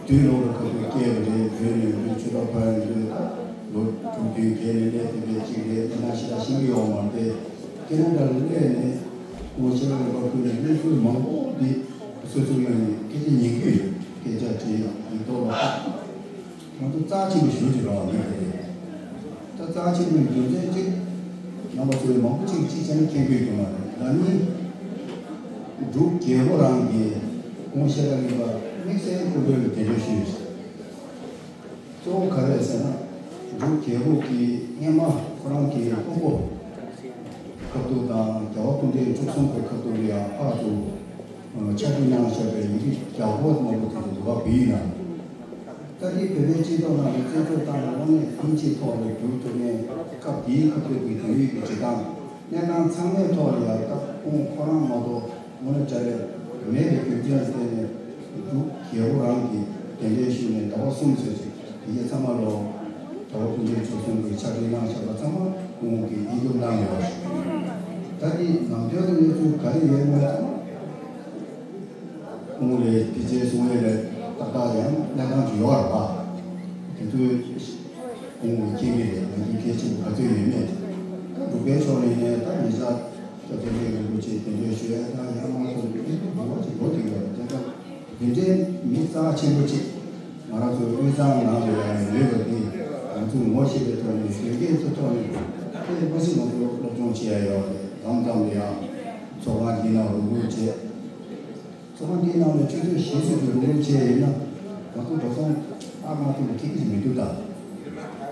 དུས་ལོག་ལ་ཁ་ཐུག་སྐྱེས་པ་རེད། བོད་ནས་བོད་ཆོས་ཐོག་ཕར་ཡོང་དུས་ད་ལོ་དྲུག་བདུན་བརྒྱད་ནས་སླེབས་ཐུབ་པའི་གཅིག་རེད། ད་ནང་ཞེ་དྲག་ཤེས་ཀྱི་ཡོད་མ་རེད། ཁེ་ན་ཌ་ལ་སླེབས་ནས་ཁོང་ཆེ་བ་རིམ་པ་ཁུལ་ནས་གནས་ཚུལ་མང་པོ་འདི་སོ་སོའི་ངོས་ནས་སྐད་ཆ་ཉན་གྱི་ཡོད། སྐད་ཆ་དྲིས་ཡང་ཡིག་ཐོག་ལ་ང་ཚོ་རྩ་ཆེན་པོ་ཞུ་གི་རེད་བ། ངས་དེ་རེད། ད་རྩ་ཆེན་པོའི་རྒྱུ་མཚན་གཅིག་རྣམ་པ་ཚོས་མང་པོ་ཅིག་གཅིག་བྱས་ན་མཁྱེན་གྱི་ཡོད་མ་རེད། ང་གཉིས་འབྲུག་རྒྱལ་པོ་རང་གིས་ཁོང་ཤེས་རབ་གླིང་པ་དམིགས་བསལ་སྐུ་མགྲོན་ལ་གདན་འདྲེན་ཞུས་ཡོད། གཙོ་བོ་ག་རེ་རེད་ཟེར་ན། འབྲུག་རྒྱལ་པོ་གིས་སྔོན་མ་ཁོ་རང་གི་ཕུང་པོ་ཁ་ཐུག་དང་རྒྱལ་བ་སྐུ་ཕྲེང་བཅུ་གསུམ་པའི་ཁ་ཐུག་ལ་ཡང་ཕར་ཚུར་ཕྱག་བྲིས་གནང་བཞག་པའི་ཡི་གེ་རྒྱ་སྒོར་མང་པོ་དེ་ཚོ་འདུག་ག་བི་ཡིག་ནང་། ད་ལྟའི་བོད་པའི་སྤྱི་ཚོགས་ནང་ལ་བཙན་བྱོལ་ཏང་ལ་དངོས་གནས་ཕན་ཆེ་ཐོག་ལ་བསྒྱུར་ཐུབ་མཁན་སྐབས་དེའི་ཁ་ཐུག་གི་བོད་ཡིག་གི་བྲིས་སྟངས་གནས་སྟངས་ཚང་མའི་ཐོག་ལ་ཡང་སྐབས་ཁོང་ཁོ་རང་མ་གཏོགས། དངོས་གནས་བྱ་རེད། མེད་པའི་རྒྱུ་མཚན་ལ་བརྟེན་ནས་འབྲུག་རྒྱལ་པོ་རང་གིས་གདན་འདྲེན་ཞུས་ནས་ཟླ་བ་གསུམ་ཙམ་ཞིག་དེ་རྗེས་ཚང་མ་ལོ་ཟླ་བ་ཀུན་མཁྱེན་ཚོགས་གསུམ་གྱིས་ཕྱག་བྲིས་གནང་བཞག་པ་ཚང་མ་ཁོང་གིས་དབྱེ་སྒྱུར་གནང་ཡོད་རེད། ད་དེ་ནང་དོན་གྱི་གནས་ཚུལ་ག་རེ་ཡོད་མེད་ཚང་མ་ཁོང་ལས་དེ་རྗེས་གསུང་ཡས་ལས་ཏག་ཏག་ཡང་གནས་སྟངས་ཅིག་ཡོད་རེད་པ། དེ་ཚོའི་ཁོང་གིས་མཁྱེན་གྱི་རེད། ང་ཚོས་གལ་ཆེན་པོ་ག་ཚོད་ཡོད་མེད་ད་འབྲུག་པའི་ཕྱོགས་ནས་ནས་ད་ཉེ་ཆར། སྐྱབས་རྗེ་ལེགས་རིན་པོ་ཆེ་གདན་འདྲེན་ཞུ་ཡ་དང་ཡང་མ་ཐོན་པའི་འདུ་བ་ཅིག་འགྲོ་གི་ཡོད་རེད། དེ་འདྲའི་མི་རྩ་ཆེན་པོ་ཅིག་ང་རང་ཚོའི་དབུས་གཙང་ནང་ལ་ཡང་ཡོད་པ་འདི་ང་ཚོས་ངོ་ཤེས་པའི་ཐོག་ནས་གཞོན་སྐྱེས་ཚོའི་ཐོག་ནས་དཔེ་མ་སྲིད་ང་ཚོ་སློབ་སྦྱོང་བྱེད་ཡ་ཡོད་རེད། མཚམས་མཚམས་ལ་ཡང་ཚོགས་ཁང་འདི་ནང་རུབ་རུབ་བྱས། ཚོགས་ཁང་འདིའི་ནང་ནས་ཆུ་ཚོད་བཞི་ཙམ་གྱི་རུབ་རུབ་བྱས་ཡིན་ན་ང་ཚོ་འགྲོ་སོང་ཨ་མ་ཐུག་ལ་ཁེ་ཁེ་ཞིག་མི་འདུག་ད།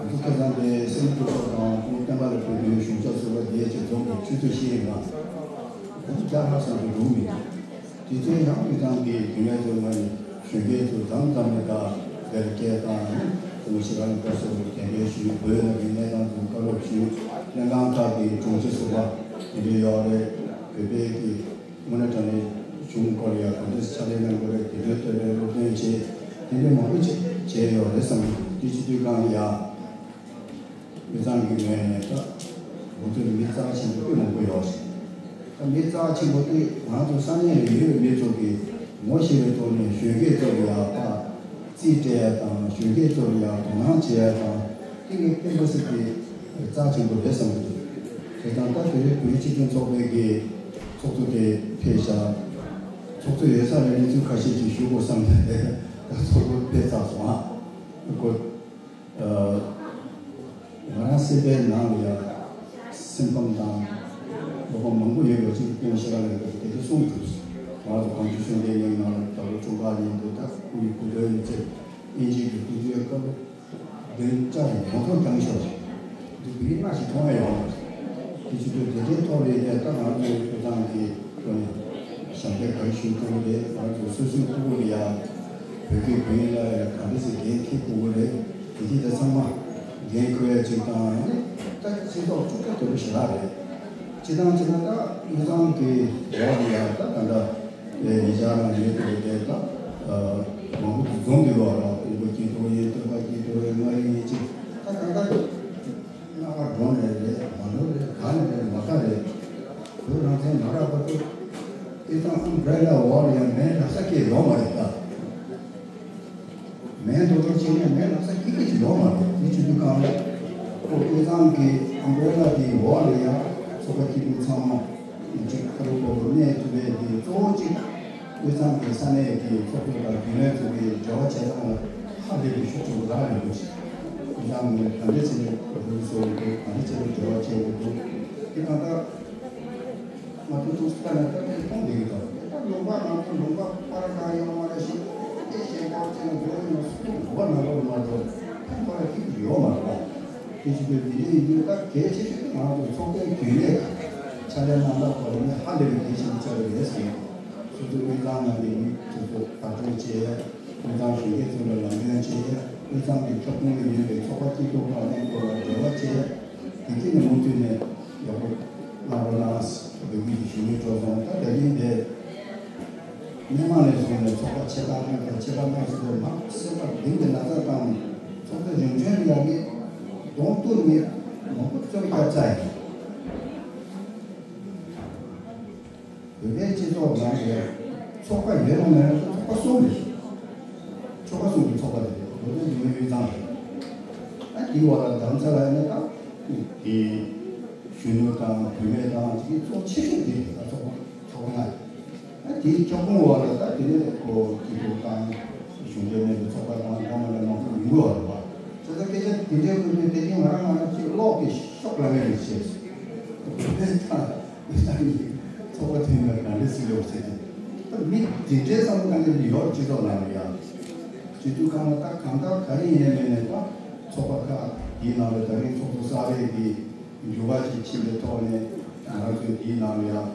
ང་ཚོ་ཁ་སང་དེ་སེམས་སྐྱོ་ཚོགས་དང་ཁོང་བསྟན་པ་ལ་ཕེབས་པའི་གཞུང་ཞབས་ཟུར་པ་བསྡད་བྱས་འཛོམས་པའི་ཆུ་ཚོད་བཞི་ཡིན་ན་ང་ཚོ་བརྒྱ་ལྷག་ཙམ་གྱི་རུབ་མི་འདུག་དེ་ཚོའི་ཡང་དབུས་གཙང་གི་རྒྱུན་ལས་ཚོ་ང་ཡི་གཞོན་སྐྱེས་ཚོ་མཚམས་མཚམས་ནས་ད་དེར་སྐད་བཏང་ནས་ཁོང་ཞེ་དྲག་ནས་བཀའ་ཟུར་དུ་གདན་འདྲེན་ཞུས། བོད་ནང་གི་གནས་སྟངས་ཚོ་བཀའ་སློབ་ཞུས། ལྷན་ཁང་ཁག་གི་དྲུང་ཆེ་ཟུར་པ་དེ་འདྲ་ཡོད་རེད། བོད་པའི་གི་དངོས་གནས་དྲང་གནས་གཞུང་སྐོར་ལ་ཡང་ག་འདྲས་ཕྱག་ལས་གནང་དགོས་རེད། དེ་འདྲའི་ཐོག་ལ་སློབ་སྟོན་བྱས། དེ་འདྲའི་མང་པོ་ཅིག་བྱས་ཡོད་རེད་བསམ་གྱི་འདུག་དེ་སྤྱི་འཐུས་ཁང་ལ་ཡང་དབུས་གཙང་གི་ངོས་ནས་ད་ང་ཚོའི་མི་རྩ་ཆེན་པོ་དཔེ་མང་པོ་ཡོད་རེད། ད་མི་རྩ་ཆེན་པོ་དེ་ང་ཚོ་ས་གནས་ལ་ཡོད་པའི་མི་ཚོ་གིས་ངོ་ཤེས་པའི་ཐོག་ནས་གཞོན་སྐྱེས་ཚོ་ལ་ཡང་ཕར་རྩིས་སྤྲད་ཡ་དང་། གཞོན་སྐྱེས་ཚོ་ལ་ཡང་དོ་སྣང་བྱེད་ཡ་དང་། དེ་གི་དཔེ་མ་སྲིད་པའི་རྩ་ཆེན་པོ་རེད་བསམ་གྱི་འདུག་དེ་དང་ད་དེ་རིང་བོད་རིགས་སྤྱི་མཐུན་ཚོགས་པའི་གི་ཚོགས་གཙོ་དེ་ཕེབས་ཤག་ཚོགས་གཙོ་ཡོད་ས་ནས་གནས་ཚུལ་ཁ་ཤས་ཅིག་ཞུ་དགོས་བསམ་ནས་ད་ཚོགས་གཙོ་ཕེབས་ཚར་སོང་ཨ། ཨ་ང་རང་སེམས་པའི་ནང་ལ་ཡང་སེམས་ཕམ་དང་དོགས་པ་མང་པོ་ཡོད་པ་ཅིག་སྐྱོན་ཞེ་དྲག་ཡོད་པ་དེ་ཚོ་གསུངས་ཐུབ་སོང་། ང་ཚོ་གངས་ལྗོངས་ཤོད་ལྡན་ཡིན་ན་ད་ལོ་འཁྲུངས་སྐར་ཡིན་འདུག་ད་སྐུ་ཡི་གོ་སྐབས་ཡིན་ཚེ་དབྱིན་ཇིའི་གི་སྐུ་མདུན་སྐབས་ལ། བདུན་ཅར་ཡོངས་རྫོགས་བཏང་ཤོག་འདི་བི་མ་ཞིག་མཐོང་ཡ་ཡོང་བ་རེད། དེ་བྱེད་དུས་དེ་འདྲའི་ཐོག་ལས་ཀྱང་ད་ང་ཚོའི་སྤྱི་བཏང་གི་ཐོག་ནས་ཞབས་འདེགས་ག་རེ་ཞུ་ཐུབ་ཀྱི་རེད། ང་ཚོ་སོ་སོའི་སྤུ་གུ་ལ་ཡ་བོད་སྐད་བོད་ཡིག་ལ་ཡ་ག་འདྲ་ཟེར་འགན་འཁྱེར་དགོས་ཀྱི་རེད། དེ་གྱིས་ད་ཚང་མ་འགན་འཁུར་ཡ་ཅིག་དང་ད་སྤྱི་ཚོགས་ཀྲུག་ཀྲ་དོད་པོ་ཞེ་དྲག་རེད། སྤྱི་བཏང་བྱས་ན་ད་དབུས་གཙང་གི་འོག་ལ་ཡ་ད་ད་ལྟ། དེ་ཉེ་ཆར་ནང་ཡོད་དེ་དེ་དག་མང་པོ་ཅིག་འཛོམས་འདུག་བ་རང་དཔོན་པོ་སྐྱིད་སྡུག་ཡིན། སྟོན་པ་སྐྱིད་སྡུག་ཡིན། མངའ་རིས་ཡིན་ཅིག་ད་གང་ལྟར་སྣང་བ་འགྲོ་ནས་རེད། མ་འགྲོ་རེད། ག་ནས་རེད། མ་ག་རེད། བོད་རང་བཙན་མ་རག་བར་དུ་ཨེ་ཙང་ཨམ་བྷེ་རེ་ལ་འོག་ལ་ཡང་མེ་ལྷ་ས་སྐད་ཡོང་མ་རེད་ད། མེ་འདོགས་རོགས་བྱས་ནས་མེ་ལྷ་ས་སྐད་སྐད་ཅིག་ཡོང་མ་རེད། དེ་བྱེད་དུས་གང་ལ་ཁོ་ཨེ་ཙང་གི་ཨམ་བྷེ་རེ་ལ་དེའི་འོག་ལ་ཡང་ཚོགས་པ་སྐྱིད་སྡུག་ཚང་མ། ཅིག་ཁ་རུ་པོ་རུ་གནས་ཐུབ་པའི་དེ་གཙོ་བོ་གཅིག་དབུས་གཙང་གི་ས་གནས་ཀྱི་ཚོགས་གཙོ་དང་རྒྱུན་ལས་ཚོ་གི་འབྲེལ་བ་བྱེད་སྟངས་ལ་ཧ་ལས་པའི་ཤུགས་ཆེན་པོ་རག་ལས་པ་ཅིག་དབུས་གཙང་ནས་ག་འདྲ་བྱས་ནས་རུ་བཟོ་དགོས། ག་འདྲ་བྱས་ནས་འབྲེལ་བ་བྱེད་དགོས་འདུག་དེ་གང་ལྟར་ང་ཚོ་ཐུགས་སུ་ལྟ་ནས་ལྟ་ནས་མཐོང་བསྡད་ཀྱི་འདུག་དེ་ལྟར་ལུང་པ་ང་ཚོ་ལུང་པ་པར་འགའ་ཡོང་བ་རེ་ཞིག་དེ་ཞེན་ཁོག་ཅན་ལ་འགྲོ་ཡོང་སུ་ལུང་པ་ནང་ལོགས་མ་འགྲོ་ཕན་ཐོགས་ཡ་ཐིག་ཡོད་མ་རེད་པ། དེ་བྱེད་དུས་འདི་འདྲའི་ཡིན་དུས་ད་གལ་ཆེ་ཤོས་དེ་ང་ཚོ་ཚོགས་པའི་རྒྱུན་ལས་ཁག་ཕྱག་ལས་གནང་སྟངས་སྐོར་ནས་ཧ་ལས་པའི་གལ་ཆེན་པོ་ཆགས་ཀྱི་རེད་ཟེར། སོ་སོའི་དབུས་གཙང་ནང་གི་མི་དེ་ཚོ་བར་སྐྲུན་བྱས། དབུས་གཙང་གཞོན་སྐྱེས་ཚོ་ལ་ལམ་སྟོན་བྱས། དབུས་གཙང་གི་ཁྱབ་ཁོངས་ལ་ཡོད་པའི་ཚོགས་པ་སྐྱིད་སྡུག་དང་གླེང་སྐོར་ལ་འབྲེལ་བ་བྱས། དེ་གི་ནས་མུ་མཐུད་ནས་ཡག་པོ་གནང་རོགས་གནང་ཟེར་འབོད་སྐུལ་ཞུ་གི་འགྲོ་སོང་། ད་དེ་རིང་དེ། མི་མང་ནས་བཟུང་ནས་ཚོགས་པ་ཆེ་ཁག་དང་ཆེ་ཁག་དམངས་སུ་མང་སེམས་པ་གཏིང་གི་ན་ཚ་དང་ཚོགས་སྡེ་རིམ་བྱོན་ལ་ཡག་གི་གདོང་གཏུག་ནས་མང་པོ་བཅོ་བརྒྱབ་ཚར་ཡིན། བོད་པའི་སྤྱི་ཚོགས་ནང་གི་ཚོགས་པ་ཡོད་ན་མེད་ན་ཚོགས་པ་གསུམ་རེད། ཚོགས་པ་གསུམ་གྱི་ཚོགས་པ་དེ་རེད། བོད་པའི་རྒྱུན་ལས་དབུས་གཙང་རེད། ཨ་དེའི་འོག་ལ་རྡ་རམ་ས་ལ་ཡིན་ན་ད་དེ་གཞོན་ནུ་དང་བུད་མེད་དང་དེ་གི་གཙོ་ཆེ་ཤོས་དེ་རེད། ད་ཚོགས་པ་ཚོགས་པ་ལྔ་རེད། ཨ་དེའི་ཁྱབ་ཁོངས་འོག་ལ་ད་དེ་ནས་ཁོ་སྐྱིད་སྡུག་དང་གཞོན་སྐྱེས་མཉམ་དུ་ཚོགས་པ་དང་འདྲ་མི་འདྲ་མང་པོ་ཡོང་གི་ཡོད་རེད་པ། བྱས་ཙང་སྐད་ཆ་དེ་འདྲའི་ཁུལ་དུ་དེ་རིང་ང་རང་ང་རང་གཅིག་ཀློག་གི་ཤོག་ལ་ངས་རེ་བྱས་སོང་། དེ་ལྟར་ཚོགས་པ་དེ་ནས་ག་འདྲ་སྲིད་ཡོད་ཟེར་ཏེ། ད་མི་དེ་འདྲའི་བསམ་བློ་ག་འདྲ་ཡོད་སྤྱི་ཚོགས་ནང་ལ་ཡང་། སྤྱི་འཐུས་ཁང་ལ་ད་གང་ལྟར་ག་རེ་ཡིན་ནའི་མིན་ནའི་ད་ཚོགས་པ་ཁག་འདིའི་ནང་ལ་ད་རིང་ཚོགས་གཙོ་གསར་པའི་གི་འགྱུར་བ་ཞིག་ཕྱིན་པའི་ཐོག་ནས་ང་རང་ཚོས་འདིའི་ནང་ལ་ཡང་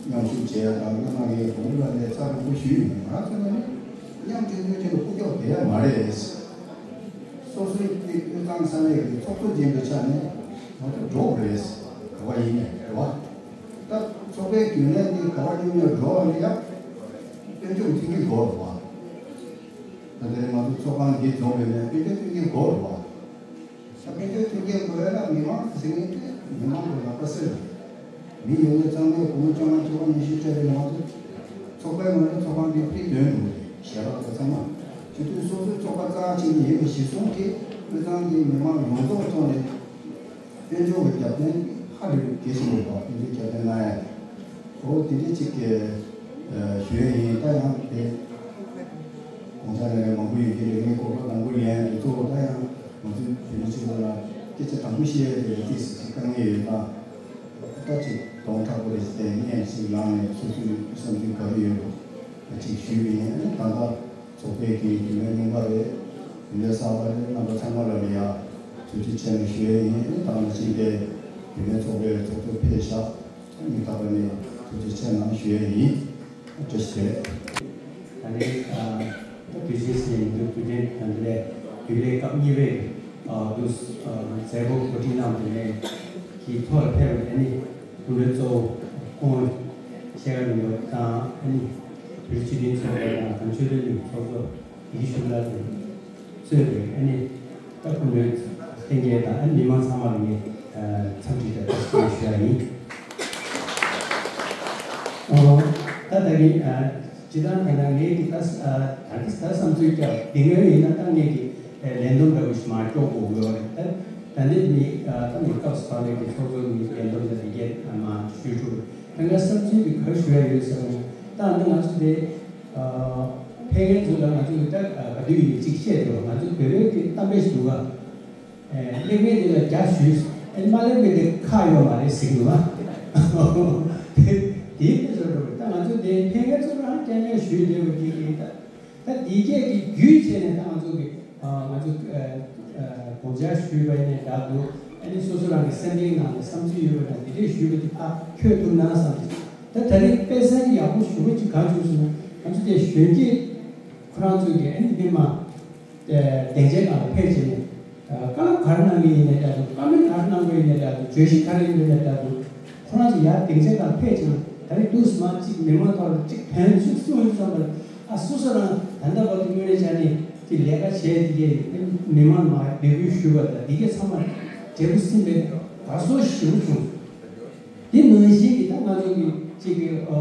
མཉམ་ཞུགས་བྱས་ཡ་དང་སྔོན་མ་ངས་གོང་ལ་ནས་ཚ་རུ་པོ་ཞུས་ཡིན། ང་རང་ཚོ་ནི་མཉམ་འབྲེལ་མཐུན་ཆེན་པོ་ཁུག་ཀྱོག་བསྡད་ཡ་མ་རེད། སོ་སོའི་དབུས་གཙང་ས་གནས་ཀྱི་ཚོགས་གཙོ་ཡིན་པའི་ཆ་ནས་ང་ཚོ་འགྲོ་དགོས་རེད། ག་བ་ཡིན་ནའི་རེད་བ། ད་ཚོགས་པའི་རྒྱུན་ལས་འདི་ག་བ་མཉམ་མཉམ་འགྲོ་བ་ལ་ཡ་དཔལ་འབྱོར་མཐུན་རྐྱེན་དགོས་རེད་བ། ད་དེ་རིང་ང་ཚོ་ཚོགས་ཁང་འདི་འཛོམས་པའི་ནས་དཔལ་འབྱོར་མཐུན་རྐྱེན་དགོས་རེད་བ། ས་ཕན་ཚུན་མཐུན་རྐྱེན་དགོས་ཡ་ལ་མི་མང་ཟེར་མཁན་དེ་མི་མང་གི་ལག་པ་སེར་རེད། མི་ཡོད་མཁན་ཚང་མས་སྒོར་མོ་བཅོ་ལྔ་བཅུ་པ་ཉི་ཤུ་སྤྲད་པའི་ང་ཚོ་ཚོགས་པའི་ངོས་ནས་ཚོགས་ཁང་འདི་ཕུད་དོན་འགྲུབ་རེད། ཞལ་ལག་དང་ཚང་མ་སྤྱི་འཐུས་སོ་སོའི་ཚོགས་པ་རྩ་ཆེན་པོ་ཡིན་པ་གཞིར་བཟུང་གིས་དབུས་གཙང་གི་མི་མང་ཡོངས་རྫོགས་ཐོག་ནས་དཔལ་འབྱོར་གྱི་རྒྱབ་རྟེན་ཧ་ལས་པའི་གལ་ཆེན་པོ་རེད་པ། དཔལ་འབྱོར་རྒྱབ་རྟེན་གནང་ཡ་འོ་དེ་འདྲ་ཅིག་གི་ཞུ་ཡ་ཡིན། ད་ཡང་དེ་གོང་ས་ལས་མང་པོ་ཡོད་ཀྱི་རེད། ངས་གོ་སྐབས་དང་པོ་ལེན་ཡ་དེ་གཙོ་བོ་ད་ཡང་ང་ཚོའི་བོད་མི་སྤྱི་ཚོགས་ལ་སྐད་ཆ་དང་པོ་བཤད་ཡ་དེ་ལ་ཏོག་ཙམ་ཅིག་དཀའ་ངལ་ཡོད་ཙང་། ད་ཅིག་གདོང་དྲག་པོ་རེ་ཞིག་བསྟན་ནས་ཅིག་ལངས་ནས་སོ་སོའི་བསམ་ཚུལ་ག་རེ་ཡོད་པ་ཅིག་ཞུས་པ་ཡིན། ད་ལྟ་ཚོགས་པའི་གི་རྒྱུན་ལས་རྙིང་པ་རེད། རྒྱུན་ལས་གསར་པ་རེད། རྣམ་པ་ཚང་མ་ལ་ལ་ཡ་ཐུགས་རྗེ་ཆེ་ནས་ཞུ་ཡ་ཡིན། ད་ནང་བཞིན་དེ་རྒྱུན་ལས་ཚོགས་པའི་ཚོགས་གཙོ་ཕེབས་ཤག་སྙིང་ཐག་པ་ནས་ཐུགས་རྗེ་ཆེ་གནང་ཞུ་ཡ་ཡིན། བཀྲ་ཤིས་བདེ་ལེགས། ད་ནི་ཨ་ད་དུས་ཆེན་ཟེར་ཡིན་འདུག་དུས་དྲན་ད་འདི་ལས་རྒྱུན་ལས་སྐབས་གཉིས་པའི་ཨ་འདུག་ཨ་མཛད་སྒོ་གོ་སྒྲིག་གནང་བ་དེ་ནས་ཀྱི་ཐོག་ལ་ཕེབས་པ་དེ་ནི་སྐུ་མགྲོན་གཙོ་བོ་ཁོང་ཆེ་ཁ་ལུང་པ་དང་ཨ་ནི་བོད་རིགས་སྤྱི་མཐུན་ཚོགས་པ་དང་གངས་ལྗོངས་ལྷོ་ནུབ་ཚོགས་གཙོ་ཡེ་ཤེས་ཕྲུག་ལགས་དང་གཙོས་པའི་ཨ་ནི་ད་སྐུ་མགྲོན་ལྷན་རྒྱས་དང་ཨ་ནི་མི་མང་ཚང་མ་ལ་ངས་འཚམས་འདྲི་དང་བཀྲ་ཤིས་བདེ་ལེགས་ཞུ་ཡ་ཡིན། ཨོ། ད་ད་གིན་ཨ་སྤྱིར་བཏང་ད་ལྟ་ངས་ཀྱི་ད་ཨ་ད་གི་ད་བསམ་ཚུལ་བསྐྱར་འདི་སྔོན་ཡིན་ན་ད་ངས་ཀྱི་ཨ་ལན་འདེབས་འདྲ་བོ་ཞིག་མར་སྐྱོར་དགོས་དགོས་པ་རེད། ད་ད་ལྟའི་མི་ཨ་ད་མི་སྐབས་སུ་བབས་པའི་གི་ཚོགས་གཙོ་གི་ལན་འདེབས་འདྲ་དེ་གས་ཨ་མར་ཞུས་ཐུབ། ད་ང་བསམ་ཚུལ་འདི་ག་རེ་ཞུ་ཡ་ཡོད་ཟེར་ན། ད་ ད་ང་ཚོ་དེ་ཕལ་སྐད་ཚོ་ལ་ང་ཚོ་གི་ད་ག་དུས་ཡིན་ཅིག་བཤད་འགྲོ། ང་ཚོ་བོད་པའི་གི་གཏམ་དཔེ་ཞིག་འདུག་ག་ཨེ་སླེབས་མཁན་དེ་ལ་རྒྱགས་ཞུས། ཨེ་མ་སླེབས་མཁན་དེ་ཁག་ཡོད་མ་རེད་ཟེར་གི་འདུག་ག་དེ་དེའི་དཔེ་བཟོ་འགྲོ་རེད། ད་ང་ཚོ་དེ་ཕལ་སྐད་ཚོ་རང་རྐྱང་རྐྱང་ཞུས་བསྡད་པ་དེ་གི་ད། ད་འདི་སྐད་ཀྱི་བརྒྱུད་བྱས་ནས་ད་ང་ཚོ་གི་ཨ་ང་ཚོ་ཨ་ཨ་དགོངས་འཆར་ཞུས་པ་ཡིན་ནའི་འདྲ་འདུག་ཨ་ནི་སོ་སོ་རང་གི་སེམས་པའི་ནང་ལ་བསམ་ཚུལ་ཡོད་པ་དང་འདི་འདྲས་ཞུས་པ་དེ་ཕར་འཁྱོལ་ཐུབ་ན་བསམ་གྱི། ད་ད་རེས་དཔེ་མཚོན་ཡག་པོ་ཞེ་པོ་ཅིག་ག་བྱུང་ཟེར་ན། ང་ཚོ་དེ་གཞོན་སྐྱེས་ཁོ་རང་ཚོ་གི་ཨ་ནི་མི་མང་ཨ་སྡིངས་ཆའི་ནང་ལ་ཕེབས་བྱས་ནས་ཨ་བཀའ་སློབ་ག་རེ་གནང་གི་ཡིན་ནའི་འདྲ་འདུག་བཀའ་མོལ་ག་རེ་གནང་དགོས་ཡིན་ནའི་འདྲ་འདུག་བརྗོད་གཞི་ག་རེ་ཡིན་ནའི་འདྲ་འདུག་ཁོ་རང་ཚོ་ཡར་སྡིངས་ཆའི་ནང་ཕེབས་བྱུང་། ད་རེས་འདུག་སེ་མར་གཅིག་མི་མང་ཐོག་ལ་གཅིག་དོན་གཅིག་གསུངས་ཡོང་ཙམ་པ་ལ། ཨ་སོ་སོ་རང་ད་ལྟ་བར་དུ་དངོས་གནས་བྱས་ནས་ཀྱི་ལས་ཀ་བྱས་དེ་གས་མི་མང་མར་འབོད་སྐུལ་ཞུས་པ་དང་དེ་གས་ཚང་མ་འབྲས་བུ་ཟིན་པའི་དགའ་ཚོར་ཞེ་པོ་བྱུང་། དེ་ནང་བཞིན་གྱི་ད་ང་ཚོ་གི་གཅིག་གི་ཨ་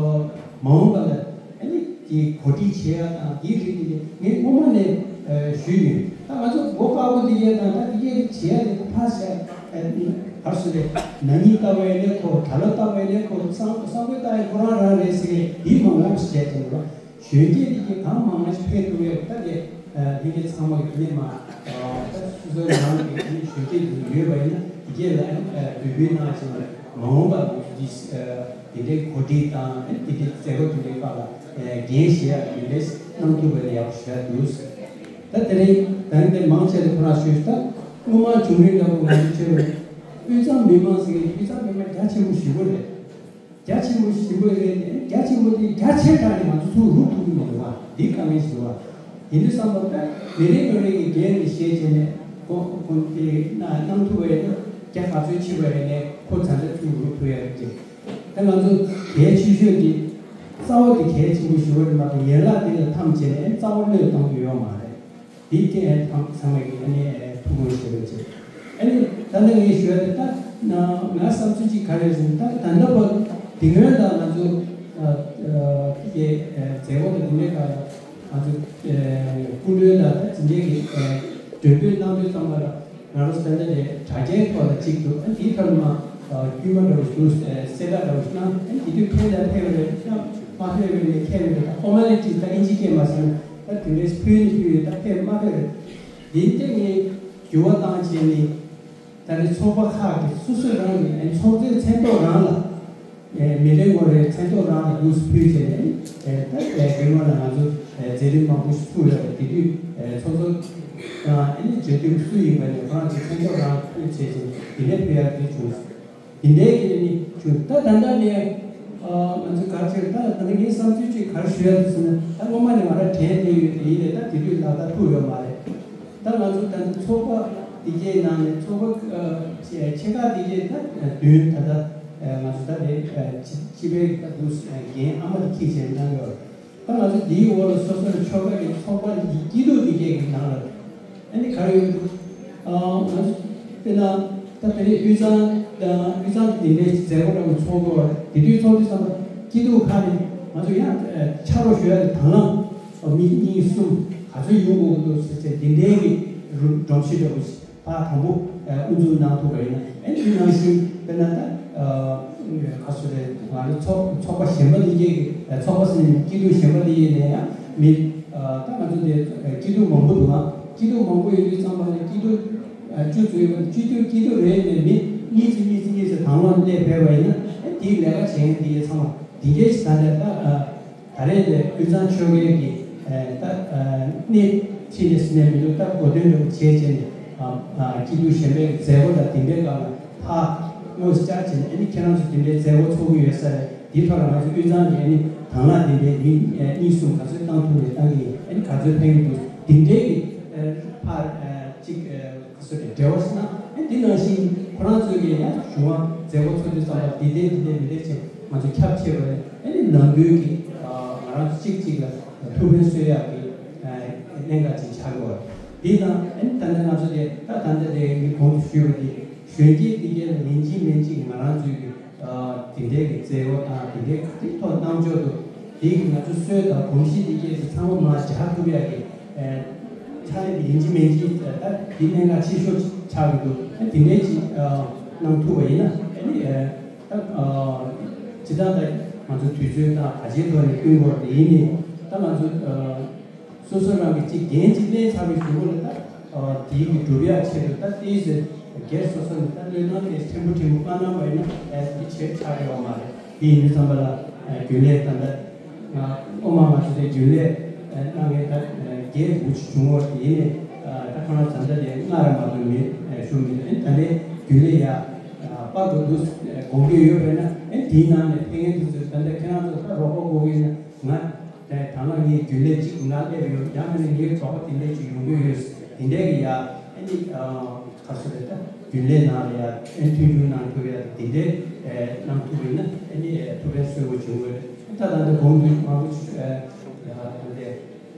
མ་འོངས་པ་ལ་ཨ་ནི་དེ་གོ་སྒྲིག་བྱེད་ཡ་དང་དེའི་རིགས་དེ་གས་ངས་སྔོན་མ་ནས་ཨ་ཞུས་ཡོད། ད་ང་ཚོ་མགོ་དཀར་པོ་དེ་གས་དང་ད་དེ་གས་བྱེད་ཡ་དེ་ད་ཕར་བཞག་ཨ་ག་རེ་ཟེར་རེད། ན་ནིང་ལྟ་བ་ཡིན་ནའི་ཁོ། གྲྭ་ལོག་ལྟ་བ་ཡིན་ནའི་ཁོ། གསང་གསང་དགོས་ལྟ་ཡིན་ཁོ་རང་རང་རེད་ཟེར་གི་དེའི་མ་འོངས་པ་བྱས་ཀྱི་འདུག་གཞོན་སྐྱེས་དེ་གས་གང་མང་མང་ཞིག་ཕེབས་ཐུབ་ཡ་ད་དེ་ལྷན་རྒྱས་ཚང་མ་གི་དེ་ནས་མ་ད་སོ་སོའི་རང་གི་གཞོན་སྐྱེས་དེ་ཡོད་པ་ཡིན་ན་དེ་གས་ལ་འབོད་སྐུལ་གནང་བྱས་ནས་མ་འོངས་པ་འདི་དེ་འདྲའི་གོ་སྒྲིག་དང་དེ་འདྲའི་མཛད་སྒོ་དེ་འདྲའི་སྐབས་ལ་འགན་བཞེས་ཡ་དེ་འདྲའི་གནང་ཐུབ་པ་ཡག་པོ་ཞེ་དྲག་འདུག་ད་དེ་རིང་ད་རིང་དེ་མང་ཆེ་རེ་ཁོ་རང་ཞུས་ད་སྔོན་མ་བྱུང་རིམ་འདྲ་པོ་ང་ཚོ་བྱས་པ་རེད། དབུས་གཙང་མི་མང་ཟེར་མཁན་དབུས་གཙང་མི་མང་རྒྱ་ཆེན་པོ་ཞེ་པོ་རེད། རྒྱ་ཆེན་པོ་ཞེ་པོ་རེད་དེ་རྒྱ་ཆེན་པོ་དེ་རྒྱ་ཆེ་དྲགས་ནས་ང་ཚོ་ཚུར་རུབ་ཐུབ་ཀྱི་མི་འདུག་བ། འདི་དཀའ་ངལ་ཞིག་འདུག་བ། དེ་འདྲ་བསམ་པ་ད་མི་རེ་ངོ་རེ་གི་འགན་རེ་བཞེས་བྱས་ནས་ཁོ་ཁོ་དེ་གནང་གནང་ཐུབ་པ་ཡིན་ན་རྒྱ་ག་ཚོད་ཕྱིན་པ་ཡིན་ནའི་ཁོ་ད་ལྟ་ཚུར་རུབ་ཐུབ་ཡ་རེད་ཅེས། ད་ང་ཚོ་གལ་ཆེ་ཤོས་དེ་རྩ་བ་དེ་གལ་ཆེན་པོ་ཞེ་པོ་རེད་མ་གཏོགས་ཡན་ལག་དེ་ལ་ཐམས་ཅད་ནས་རྩ་བ་བློས་གཏོང་རྒྱུ་ཡོད་མ་རེད། དེ་སྐད་ཐམས་ཚང་མས་ཀྱི་ཨ་ནི་ཐུགས་ཁུར་བཞེས་རོགས་བྱེད། ཨ་ནི་ད་ལྟ་ངས་ཞུ་ཡ་དེ་ད་ང་བསམ་ཚུལ་གཅིག་ག་རེ་ཟེར་ན། ད་ད་ལྟ་བར་དེ་སྔོན་ལ་ང་ཚོ་ཨ་ཨ་དེ་གའི་ཨ་མཛད་སྒོ་དང་དེ་འདྲའི་སྒང་ལ་ང་ཚོ་ཨ་སྐུ་མགྲོན་དང་ད་དེ་འདྲའི་གི་ཨ་མགྲོན་འབོད་གནང་དུས་ཙམ་པ་ལ། ང་རང་ཚོ་ད་ལྟ་དེ་དྲ་རྒྱའི་ཐོག་ལ་གཅིག་འདུག་ཨ་དེའི་ཐོག་ལ་མ་ཨ་དཀྱུས་མ་འདྲ་བོ་ཞིག་འདུག་གསལ་བསྒྲགས་འདྲ་བོ་ཞིག་གནང་། ཨ་དེ་དུས་ཕེབས་དང་ཕེབས་པ་རེད། མ་ཕེབས་པ་ནས་ཁྱེད་རེད། ད་ཕོར་མ་ལི་ཊི་ད་ཨིན་ཇི་སྐད་མ་ཟེར་ན་ད་དེ་འདྲའི་ཕུལ་ནི་ཕུལ་ཡོད། ད་ཕེབས་མ་ཕེབས་རེད། དེ་འདྲ་ངས་འགྱུར་བ་བཏང་བྱས་ནས་ད་ནི་ཚོགས་པ་ཁག་གི་སོ་སོ་རང་གི་ཨ་ཚོགས་གཙོའི་མཚན་ཐོག་རང་ལ། ཨེ་མི་རེ་ངོ་རེའི་མཚན་ཐོག་རང་ལ་འདུག་སེ་ཕུལ་བྱས་ནས། ཨེ་ད་ཨེ་དེ་སྔོན་ལ་ང་ཚོ་ཨེ་མཛད་རིམ་མང་པོ་ཞིག་ཚུགས་ཡོད་རེད། དེ་དུས་ཨེ་ཚོགས་གཙོ་དང་ཨེ་ནི་མཛད་དུམ་སུ་ཡིན་པ་ནས་ཁོ་རང་ཚོའི་མཚན་ཐོག་རང་ཕུལ་བྱས་ཙང་དེ་ནས་ཕུལ་ཡག་དེ་བྱུང་། དེ་འདྲའི་གི་ནི་བྱུང་། ད་ད་ལྟ་ནས་ཨ་ང་ཚོ་ག་ཚོད་ད་ད་ལྟ་ངའི་བསམ་ཚུལ་ཅིག་ག་རེ་ཞུ་ཡག་འདུག་ཟེར་ན། ད་སྔོན་མ་ནས་ང་རང་དྲན་བསྡད་ཡོད་དེ་ཡིན་ནའི་ད་དེ་དུས་ལག་བསྟར་ཐུབ་ཡོད་མ་རེད། ད་ང་ཚོ་ད་ལྟ་ཚོགས་པ་འདི་གའི་ནང་ནས་ཚོགས་པ་ཨ་ཆེ་ཆེ་ཁག་འདི་གའི་ད་བདུན་ད་ལྟ་ཨ་ང་ཚོ་ད་དེ་ཨ་སྤྱི་སྤྱི་པའི་ད་འདུག་འགན་ཨ་མ་དེ་འཁྱེར་བྱས་གནང་ཡོད། ད་ང་ཚོ་འདིའི་འོག་ལ་སོ་སོའི་ཆོལ་ཁ་གི་ཚོགས་པ་འདི་སྐྱིད་སྡུག་འདི་གའི་གི་ནང་ལ་ཨ་ནི་ག་རེ་ཡོད་འདུག་ཨ་ང་ཚོ་དཔེར་ན་ད་དེ་རིང་དབུས་གཙང་དང་དབུས་གཙང་གི་འདི་འདྲའི་མཛད་སྒོ་འདྲ་བོ་ཚོགས་དགོས་པ་རེད། དེ་དུས་ཚོགས་དུས་ཙམ་པ་སྐྱིད་སྡུག་ཁག་ནས་ང་ཚོ་ཡང་ཨ་ཕྱག་རོགས་ཞུ་ཡག་གི་དང་བླངས་མི་གཉིས་གསུམ་ག་ཚོད་ཡོང་དགོས་ཀྱི་འདུག་ཟེར་བྱས་དེ་འདྲའི་གི་རུ་སྒྲོམ་གཞི་འདྲ་བོ་ཞིག་ཕར་དང་པོ་ཨ་དབུ་འཛུགས་གནང་ཐུབ་པ་ཡིན་ན། ཨ་ནི་དེ་ནང་བཞིན་དཔེར་ན་ད་ཨ་ག་ཚོད་རེད། ང་ཚོ་ཚོགས་ཚོགས་པ་གཞན་པ་འདི་གའི་གི་ཨ་ཚོགས་པ་ཟེར་ནས་སྐྱིད་སྡུག་གཞན་པ་འདི་ཡིན་ནའི་ཡང་མི་ཨ་ད་ང་ཚོ་དེ་ཨ་སྐྱིད་སྡུག་མང་པོ་འདུག་ཨ་སྐྱིད་སྡུག་མང་པོ་ཡོད་དུས་ཙམ་པ་ལ་སྐྱིད་སྡུག་ཨ་བཅུ་ཙམ་ཡོད་པ་སྐྱིད་སྡུག་སྐྱིད་སྡུག་རེད་ནས་མི་གཉིས་ཙམ་གཉིས་ཙམ་གཉིས་ཙམ་དང་བླངས་སླེབས་ཕེབས་པ་ཡིན་ན། ཨ་དེའི་ལས་ཀ་བྱེད་མཁན་འདི་གའི་ཚང་མ་འདི་གའི་ད་ལྟ་ད་ཨ། ད་རེས་དེ་དབུས་གཙང་ཆོལ་ཁའི་གི་ཨེ་ད་ཨེ་སྣེ་ཁྲིད་ནས་ཟིན་ནས་མི་འདུག་ད་གོ་སྟོན་འདྲ་བོ་བྱས་བྱས་ནས་ཨ་ཨ་སྐྱིད་སྡུག་གཞན་པའི་མཛད་སྒོ་དང་དེ་འདྲའི་སྒང་ལ་ཕར་དངོས་སུ་བཅར་བྱས་ནས། ཨ་ནི་ཁྱེད་རང་ཚོ་དེ་འདྲའི་མཛད་སྒོ་ཚོགས་ཀྱི་ཡོད་ས་རེད། དེའི་ཐོག་ལ་ང་ཚོ་དབུས་གཙང་གི་ཨ་ནི་དང་བླངས་དེ་འདྲའི་མི་ཨེ་གཉིས་གསུམ་ག་ཚོད་བཏང་ཐུབ་ནས་བཏང་གི་ཡིན། ཨ་ནི་ག་ཚོད་ཕན་གྱི་འདུག་དེ་འདྲའི་གི་ཨེ་ཕར་ཨེ་གཅིག་ཨེ། སོ་སོའི་འབྲེལ་བ་ཞིག་གནང་། ཨ་དེ་ནང་བཞིན་ཁོ་རང་ཚོའི་གི་ཡང་གཞུང་བ་མཛད་སྒོ་ཚོགས་དུས་ཙམ་པ་འདི་ལྟའི་འདི་ལྟའི་མི་ལྟའི་ཆེད་ང་ཚོ་ཁྱབ་ཆེ་བ་རེད། ཨ་ནི་ནང་ཁུལ་གྱི་ང་རང་ཚོ་གཅིག་གཅིག་ལ་ཐུགས་ཕན་གསོས་ཡག་གི་གནད་འགག་ཅིག་ཆགས་ཡོད་རེད། དེ་དང་ཨ་ནི་ད་ལྟ་ང་ཚོ་དེ་ད་ད་ལྟ་དེ་ངས་གོང་དུ་ཞུས་པ་དེ་གཞོན་སྐྱེས་འདི་གའི་ལ་ཡིན་གཅིག་མིན་གཅིག་ང་རང་ཚོའི་གི་དེ་འདྲའི་གི་མཛད་སྒོ་དང་དེ་འདྲའི་ག་དེ་ཐོག་རྣམ་འཇོག་ཏུ་དེ་གི་ང་ཚོ་སྲོལ་དང་གོམས་གཤིས་དེ་གས་དེ་ཚང་མ་མར་སྦྱར་ཐུབ་ཡག་གི་ཕྱག་ལས་དེ་ཡིན་གཅིག་མིན་གཅིག་ད་དེ་གནད་འགག་ཆེ་ཤོས་ཆགས་ཀྱི་འདུག་དེ་འདྲའི་ཅིག་གནང་ཐུབ་པ་ཡིན་ན་ཨ་ནི་ད་སྤྱིར་བཏང་ད་ ང་ཚོ་དུས་ཚོད་དང་ག་ཚོད་ཐོག་ནས་བསྟུན་དགོས་རེད། ཡིན་ནའི་ད་ང་ཚོ་སོ་སོ་རང་གི་གཅིག་འགན་གཅིག་ལེན་ཚར་བའི་གཞུག་གུ་ལ་ད་དེའི་གི་སྒྲུབ་ཡག་ཆེད་དུ་ད་ཏོག་ཙམ་སྒེར་སོ་སོ་ནས་ད་བློས་བཏང་དེ་ཕྲན་བུ་ཕྲན་བུ་མ་གནང་བ་ཡིན་ན་དེ་ཆེ་ཆགས་ཀྱི་ཡོད་མ་རེད། དེ་ཡིན་དུས་ཙམ་པ་ལ་རྒྱུན་ལས་ད་ལྟ་ང་ཨོ་མ་ང་ཚོ་དེ་རྒྱུན་ལས་གནང་མཁན་ད་བརྒྱད་དགུ་ཅིག་བྱུང་བ་དེ་ཡིན་ནའི་ད་ཁོ་རང་ད་ལྟ་དེ་ལྔ་རེ་མ་གཏོགས་མེད་ཞུ་མི་འདུག་ཨེ་ད་ལྟའི་རྒྱུན་ལས་ཡ་པར་དུ་འདུག་དགོངས་འགལ་ཡོད་པས་ན་ཨེ་དེའི་ནང་ནས་ཕེབས་མཁན་དེ་ཚོས་ད་ལྟ་ཁྱེད་རང་ཚོ་ད་རོགས་པ་དགོས་ཀྱི་ན་ང་དེ་ད་ང་ངའི་རྒྱུན་ལས་གཅིག་ང་སླེབས་ཡོད། ཡང་མིན་ན་ངའི་གྲོགས་པོ་དེ་འདྲས་ཅིག་ཡོང་གི་ཡོད། དེ་འདྲས་ཀྱི་ཡ་ཨེ་ནི་ག་སུ་རེད་ད་རྒྱུན་ལས་ནང་ལ་ཡ་ཨེ་མཐུན་འགྱུར་གནང་ཐུབ་ཡ་དེ་འདྲས་གནང་ཐུབ་པ་ཡིན་ན་ཨེ་ནི་ཐུགས་ཕན་གསོས་པོ་བྱུང་གི་རེད། ད་ད་ལྟ་དགོངས་འདུན་མང་པོ་ཞིག་ད་ལྟ་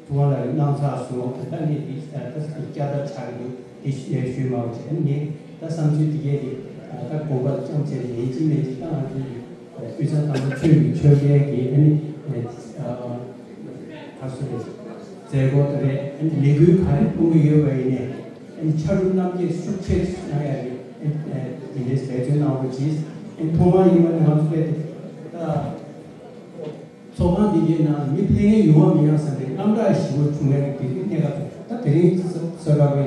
ཐུབ་པ་ལ་གནང་ཚར་སོང་། ད་ལྟ་ངས་འདི་ད་བསྐྱར་ལྡབ་ཆགས་ཀྱི་འདུག་འདི་ཞུས་མ་བྱས་ངས་ད་བསམ་ཚུལ་འདི་གས་ཀྱི་ད་དགོངས་པ་རྐྱང་བྱས་ནས་ཡིན་གཅིག་མིན་གཅིག་ད་ང་ཚོའི་དབུས་གཙང་དམ་པ་ཆོས་ཀྱི་ཆོལ་ཁའི་གི་ཨ་ནི་ཨ་ག་སུ་རེད་མཛད་སྒོ་དེ་རེད། ཨ་ནི་ལས་འགུལ་ག་རེ་གཏོང་གི་ཡོད་པ་ཡིན་ནའི་ཨ་ནི་ཕྱག་རོགས་རྣམ་རྒྱལ་ཤུགས་ཆེ་གནང་ཡ་གི་ཨ་ནི་དེ་འདྲའི་འབད་བརྩོན་གནང་དགོས་ཀྱིས། ཨ་ནི་ཐོག་མར་ཡིན་པ་ནི་ང་ཚོ་ཕེབས་ཏེ་ད། ཚོགས་ཁང་འདི་གའི་ནང་མི་ཕེབས་མཁན་ཡོང་བ་མི་ཡོང་བསམ་པའི་རྣམ་གྲངས་ཞིབ་པོ་བྱུང་ཡ་གི་དེ་གནད་འགག་ད་དེ་རིང་ས་ས་ག་བའི་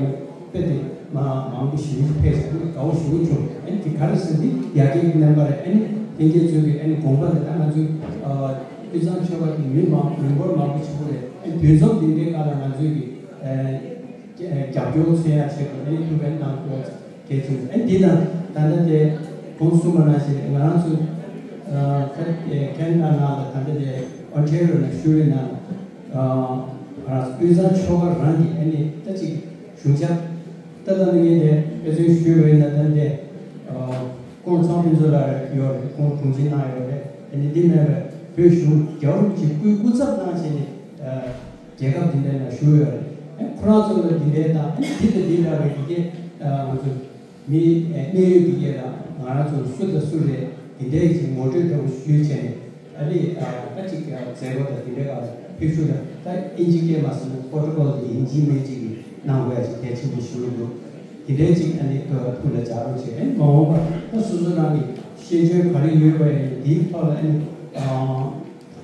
དཔེ་དེ་མ་མང་པོ་ཞིབ་པོ་ཕེབས་ཤག་དགའ་བོ་ཞིབ་པོ་བྱུང་། ཨ་ནི་དེ་ག་རེ་ཟེར་འདི་ཡ་གི་རྣམ་པ་རེད། ཨ་ནི་ལྷན་རྒྱས་ཚོས་ཀྱི་ཨ་ནི་དགོངས་པ་ལ་ད་ང་ཚོའི་དབུས་གཙང་ཆོལ་ཁ་གི་མི་མང་མི་འབོར་མང་པོ་ཞིག་པོ་རེད། ཨ་ནི་དུས་མཚམས་འདི་འདྲའི་སྒང་ལ་ང་ཚོའི་གི་རྒྱབ་སྐྱོར་མཚོན་ཡ་ཆེད་དུ་ཨ་ནི་ཐུགས་ཕན་གནང་དགོས། གལ་ཆེན་པོ། ཨ་འདི་དང་ད་ལྟ་དེ་གོང་གསུངས་པ་ནང་བཞིན་ང་རང་ཚོ་ཁ་ཁེ་ན་ཌ་ནང་ལ་ད་ལྟ་དེ་ཨོན་ཊེ་རི་ཡོ་ནང་བཞུགས་པའི་ནང་ང་རང་ཚོ་དབུས་གཙང་ཆོལ་ཁ་རང་གི་ཨ་ནི་ད་ཅིག་གཞུང་ཞབས་ད་ལྟ་ནི་ངས་དེ་དཔེ་མཚོན་ཞུས་པ་ཡིན་ན་ད་ལྟ་དེ་ཁོང་ཚང་ཕུན་ཚོགས་ལགས་ཡོད་རེད། ཁོང་དྲུང་ཆེ་གནང་ཡོད་རེད། ཨ་ནི་འདི་མེད་པའི་བོད་གཞུང་རྒྱལ་བ་རིན་པོ་ཆེའི་སྐུའི་སྐུ་ཚབ་གནང་བྱས་ནས། རྒྱལ་ཁབ་འདི་འདྲའི་ནང་བཞུགས་ཡོད་རེད། ཁོ་རང་ཚོ་ལ་འདི་འདྲའི་དང་འདི་དང་འདི་འདྲ་བའི་འདི་གས་ང་ཚོ་མི་གནད་ཡོད་འདི་གས་ལ་ང་རང་ཚོ་སུ་དང་སུ་རེད་འདི་འདྲའི་ཅིག་ངོ་སྤྲོད་འདྲ་བོ་ཞུས་བྱས་ནས་ཨ་ནི་ད་ཅིག་མཛད་སྒོ་དང་འདི་འདྲའི་སྒང་ལ་ཕེབས་ཞུ་ལ་ད་ཨིན་ཇི་སྐད་མ་ཟེར་ན་པོ་རོ་ཊོ་ཀོལ་འདི་ཡིན་གཅིག་མིན་གཅིག་གི་གནང་དགོས་ཡ་ཅིག་གལ་ཆེན་པོ་ཞིག་འདུག་འདི་འདྲའི་ཅིག་ཨ་ནི་ཐུགས་ལ་འཇགས་རོགས་བྱས། ཨ་ནི་མ་འོངས་པ་ད་སོ་སོ་རང་གི་ཤེས་འཇོན་ག་རེ་ཡོད་པ་ཡིན་འདིའི་ཐོག་ལ་ཨ་ནི།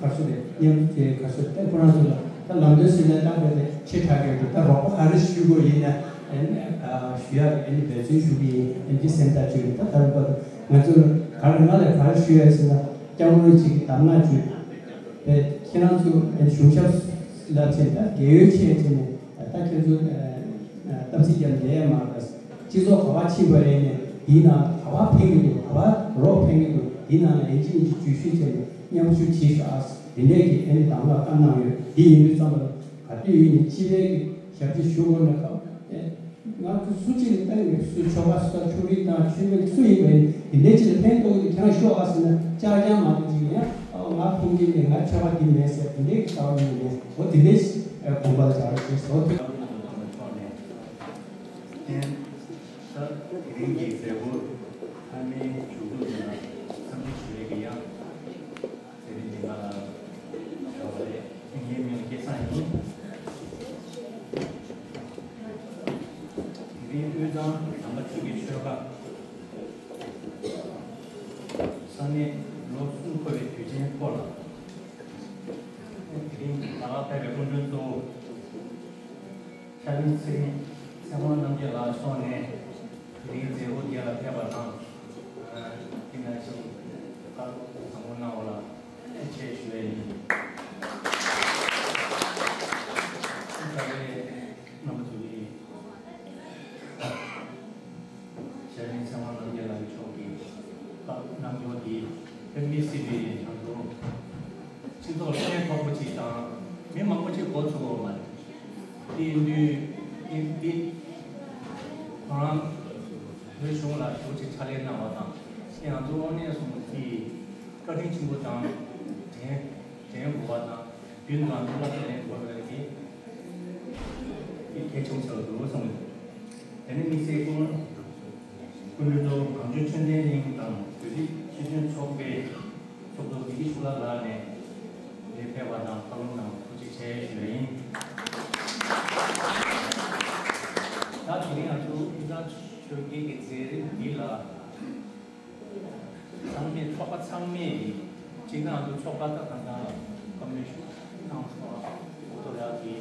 ག་སུ་རེད་སྙེམས་ཀྱི་ག་སུ་ད་ཁོ་རང་ཚོ་ལ་ད་ལམ་སྟོན་ཟེར་ན་ད་བས་ཏེ་ཆེ་དྲགས་ཀྱི་འདུག་ད་རོགས་པ་ག་རེ་ཞུ་དགོས་ཡིན་ན་ཨེ་ནི་ཞུ་ཡག་ཨེ་ནི་འབད་བརྩོན་ཞུ་གི་ཡིན། ཨེ་ནི་སེམས་ཐག་ཆོད་ད་ད་ལྟ་ང་ཚོ་ལ་ག་རེ་ང་ལ་ག་རེ་ཞུ་ཡག་ཟེར་ན་སྐྱབས་མགོན་ཅིག་གི་གདམས་ངག་བརྒྱུད་པས་ཁྱེད་རང་ཚོ་ཨེ་ནི་གཞུང་ཞབས་ལ་ཕྱིན་ད་རྒས་ཡོལ་ཆེ་ཕྱིན་ནས་ད་ཁྱེད་ཚོ་སྟབས་ཚིག་རྒྱབ་བསྡད་ཡ་མ་རེད། སྤྱི་ཚོགས་ག་པར་ཕྱིན་པ་ཡིན་ནས་འདིའི་ནང་ག་པར་ཕན་གྱི་འདུག་ག་པར་རོགས་ཕན་གྱི་འདུག་འདིའི་ནང་ལ་ཡིན་གཅིག་མིན་གཅིག་བརྗོད་གཞི་བྱས་ནས་མཉམ་ཞུགས་བྱེད་ཤོག་ཨ། དེ་འདྲས་ཀྱི་ཨེ་ནི་གདམས་ངག་བཀའ་གནང་ཡོད། འདི་ཡིན་དུས་ཙམ་པ་ལ་ག་དུས་ཡིན་ནས་སྤྱི་པའི་གི་ཞབས་ཕྱི་ཞུ་དགོས་ན་སྐབས་ཨེ་ང་ཁོ་སུ་གཅིག་ལ་བལྟས་ནས་སུ་ཆོལ་ཁ་སུ་ཆོས་རིག་དང་ཆོས་མེད་སུ་ཡིན་པ་ཡིན་འདི་འདྲས་ཅིག་ལ་ཕན་ཐོགས་ཀྱི་འདུག་ཁྱེད་རང་ཤོག་ཨ་ཟེར་ན་ཅག་ཀྱང་མ་གཏོགས་ཅིག་ཡང་ཨ་ང་ཕུང་གི་མེད་ང་ཆོལ་ཁ་འདི་མེད་ཟེར་འདི་འདྲས་ཀྱི་ལྟ་བ་ཡིན་ནས་འོ་དེ་འདྲས་ཨེ་དགོངས་པ་ལ་འཇགས་རོགས་བྱེད་ཟེར་བ་དེ། ལྷན། ད་དེ་རིང་གི་མཛད་སྒོ་མཐའ་མའི་མཇུག་སྡོམ་ལ་འཚམས་འདྲི་ཞུ་ཡས་ཀྱི་ཡང་མཛད་རིམ་འདི་ག་ལ་ཞུ་བ་རེད། ངའི་མིང་ལ་སྐལ་བཟང་ཡིན། དེ་རིང་དབུས་གཙང་དམ་པ་ཆོས་ཀྱི་ཆོལ་ཁ་ས་གནས་ལོ་གསུམ་འཁོར་བའི་དུས་ཆེན་སྐོར་ལ་དེ་རིང་ད་ག་ཕེབས་པའི་སྐུ་མགྲོན་གཙོ་བོ། ཤར་གླིང་ཚེ་རིང་ཚེ་དབང་རྣམ་རྒྱལ་ལགས་སོགས་ནས་དེ་རིང་མཛད་སྒོ་འདི་ལ་ཕེབས་པ་དང་། དེ་ནང་བཞིན་བཀའ་སློབ་བཟང་པོ་གནང་བ་ལ་ཐུགས་རྗེ་ཆེ་ཞུ་བ་ཡིན། ད་རེས་རྣམ་པ་ཚོ་གིས། ཤར་གླིང་ཚེ་དབང་རྣམ་རྒྱལ་ལགས་མཆོག་གི་བཀའ་སློབ་གནང་སྐྱོར་འདི་དཔེ་མི་སྲིད་པའི་ཡང་དུ་སྤྱི་ཚོགས་ལ་ཕན་ཐོགས་པོ་ཅིག་དང་མི་མང་པོ་ཅིག་མགོ་ཚོས་ཡོད་མ་རེད། དེ་ཡིན་དུས་དེ་འདི་ཁོང་རང་བོད་གཞུང་ལ་ཞེ་པོ་ཅིག་ཕྱག་ལས་གནང་བ་དང་ཡང་དུ་དངོས་གནས་སོང་དེ་བཀའ་དྲིན་ཆེན་པོ་དང་དྲན་དྲན་དགོས་པ་དང་། རྒྱུན་དུ་ང་ཚོ་བསླབ་བྱ་ལེན་དགོས་པའི་གི་དེ་གལ་ཆེན་པོ་ཆགས་འདུག་བསམ་གྱི་འདུག་དེ་ནི་དམིགས་བསལ་སྐུ་སྐུ་མགྲོན་གཙོ་བོ་གངས་ལྗོངས་ཆོས་ལྡན་གླིང་དང་བོད་རིགས་སྤྱི་མཐུན་ཚོགས་པའི་ཚོགས་གཙོ་བདེ་སྐྱིད་ཕྱུག་ལགས་ལགས་ནས་འདིར་ཕེབས་པ་དང་བཀའ་སློབ་གནང་ཐུགས་རྗེ་ཆེ་ཞུ་བ་ཡིན། ད་དེ་རིང་ང་ཚོ་དབུས་གཙང་ཆོལ་ཁའི་གི་མཛད་རིམ་འདི་ལ། ཚང་མས་ཚོགས་པ་ཚང་མས་ཀྱི་ སྤྱིར་བཏང་དུ་ཚོགས་པ་དང་གང་དང་བཀའ་མོལ་ཞུ་གནང་སོང་། འོ་ཐོ་ཡག་གི་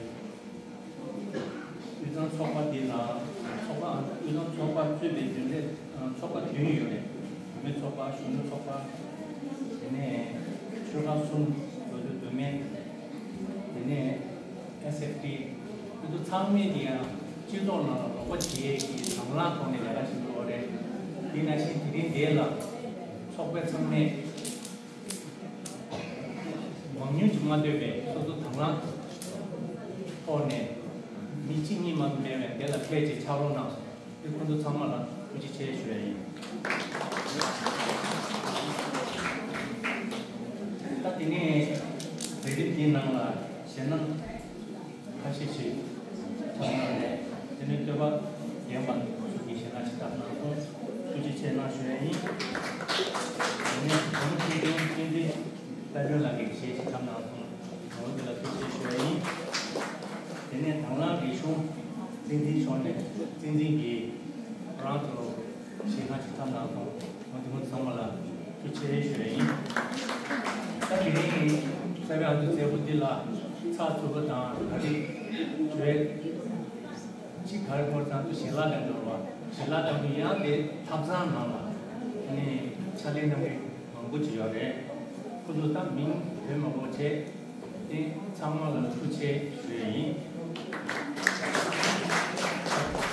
དབུས་གཙང་ཚོགས་པ་འདི་ལ་ཚོགས་པ་དབུས་གཙང་ཚོགས་པ་གཙོས་པའི་རྒྱུན་ལས་ཚོགས་པ་བདུན་ཡོད་རེད། བུད་མེད་ཚོགས་པ། གཞོན་ནུ་ཚོགས་པ། དེ་ནས་ཆོལ་ཁ་གསུམ། འོ་ཐོ་བུད་མེད། དེ་ནས་ཨེས་ཨེཕ་ཊི། འོ་ཐོ་ཚང་མས་དེ་ཡང་སྤྱི་ཚོགས་ནང་ལ་རོགས་པ་བྱེད་ཀྱི་དང་བླངས་ཐོག་ནས་ལས་ཀ་བྱེད་དགོས་རེད། དེ་ནང་བཞིན་དེ་རིང་འདི་ལ་ཚོགས་པ་ཚང་མས་མང་ཉུང་ཅིག་མ་ལྟོས་པའི་སོ་སོ་དང་བླངས་ཐོག་ནས་མི་གཅིག་གཉིས་མ་གཏོགས་མེད་པའི་དེ་ལ་ཕལ་ཆེར་ཕྱག་རོགས་གནང་སོང་། དེ་ཁོང་ཚོ་ཚང་མ་ལ་ཐུགས་རྗེ་ཆེ་ཞུ་ཡ་ཡིན། ད་དེ་ནས་ལས་རིམ་འདིའི་ནང་ལ་ཞེད་སྣང་ཁ་ཤས་ཤིག་ཐོན་གནང་ནས། དེ་ནས་བསྟོད་པ་རྒན་པ་ཚོ་གིས་ཞེད་སྣང་ཞེ་དྲག་གནང་སོང་། ཐུགས་རྗེ་ཆེ་གནང་ཞུ་ཡ་ཡིན། དེ་ནས་བུ་མོ་ཁྲིད་མཁན་བསྟན་འཛིན་དཔལ་སྒྲོན་ལགས་ཀྱིས་གཞས་ཤིག་བརྩམས་གནང་སོང་། འོ་དེ་ལ་ཐུགས་རྗེ་ཆེ་ཞུ་ཡ་ཡིན། དེ་ནས་དང་བླངས་རིག་གཞུང་བསྟན་འཛིན་ཕྱོགས་ནས་བསྟན་འཛིན་གྱིས་རང་ཚོ་གཞས་སྣ་ཅིག་བརྩམས་གནང་སོང་། ང་དེ་ཚོ་ཚང་མ་ལ་ཐུགས་རྗེ་ཆེ་ཞུ་ཡ་ཡིན། ད་དེ་རིང་རྩ་བའི་ཨ་མདོ་མཛད་སྒོ་འདི་ལ་ཚགས་ཚུད་པ་དང་ག་རེ་བྱས་ཅིག་ག་རེ་སྐོར་ཙམ་དུ་ཞལ་ལག་ལེན་འགྲོ་བ། ཞལ་ལག་ལེན་དུ་ཡང་དེ་ཐབ་ཚང་ནང་ལ་ནི་ཕྱག་ལས་གནང་མཁན་མང་པོ་ཅིག་ཡོད་རེད། ཁོ་ཚོ་ད་མིང་འབོད་མ་དགོས་བྱས། དེ་ཚང་མ་ལ་ཐུགས་རྗེ་ཆེ་ཞུ་ཡ་ཡིན།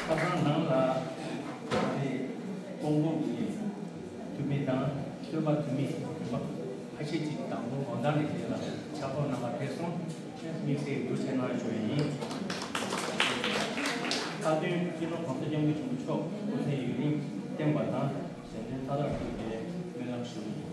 ཁ་སང་ནང་ལ་དེ་ཀོང་པོ་གི་འཐུས་མི་དང་སྟོད་པ་འཐུས་མི་ཁ་ཤས་ཅིག་དང་པོ་དགོང་དག་ནས་དེ་ལ་ཕྱག་ཐོག་གནང་བ་ཕེབས་སོང་། དམིགས་བསལ་ཐུགས་རྗེ་གནང་ཞུ་ཡ་ཡིན། མཐའ་དོན་སྤྱི་ནོར་༸གོང་ས་༸སྐྱབས་མགོན་ཆེན་པོ་མཆོག་སྐུ་ཚེ་ཡུན་རིང་བརྟན་པ་དང་། གཞན་དོན་མཐའ་དག་ཐུགས་ཀྱི་སྨོན་ལམ་ཞུ།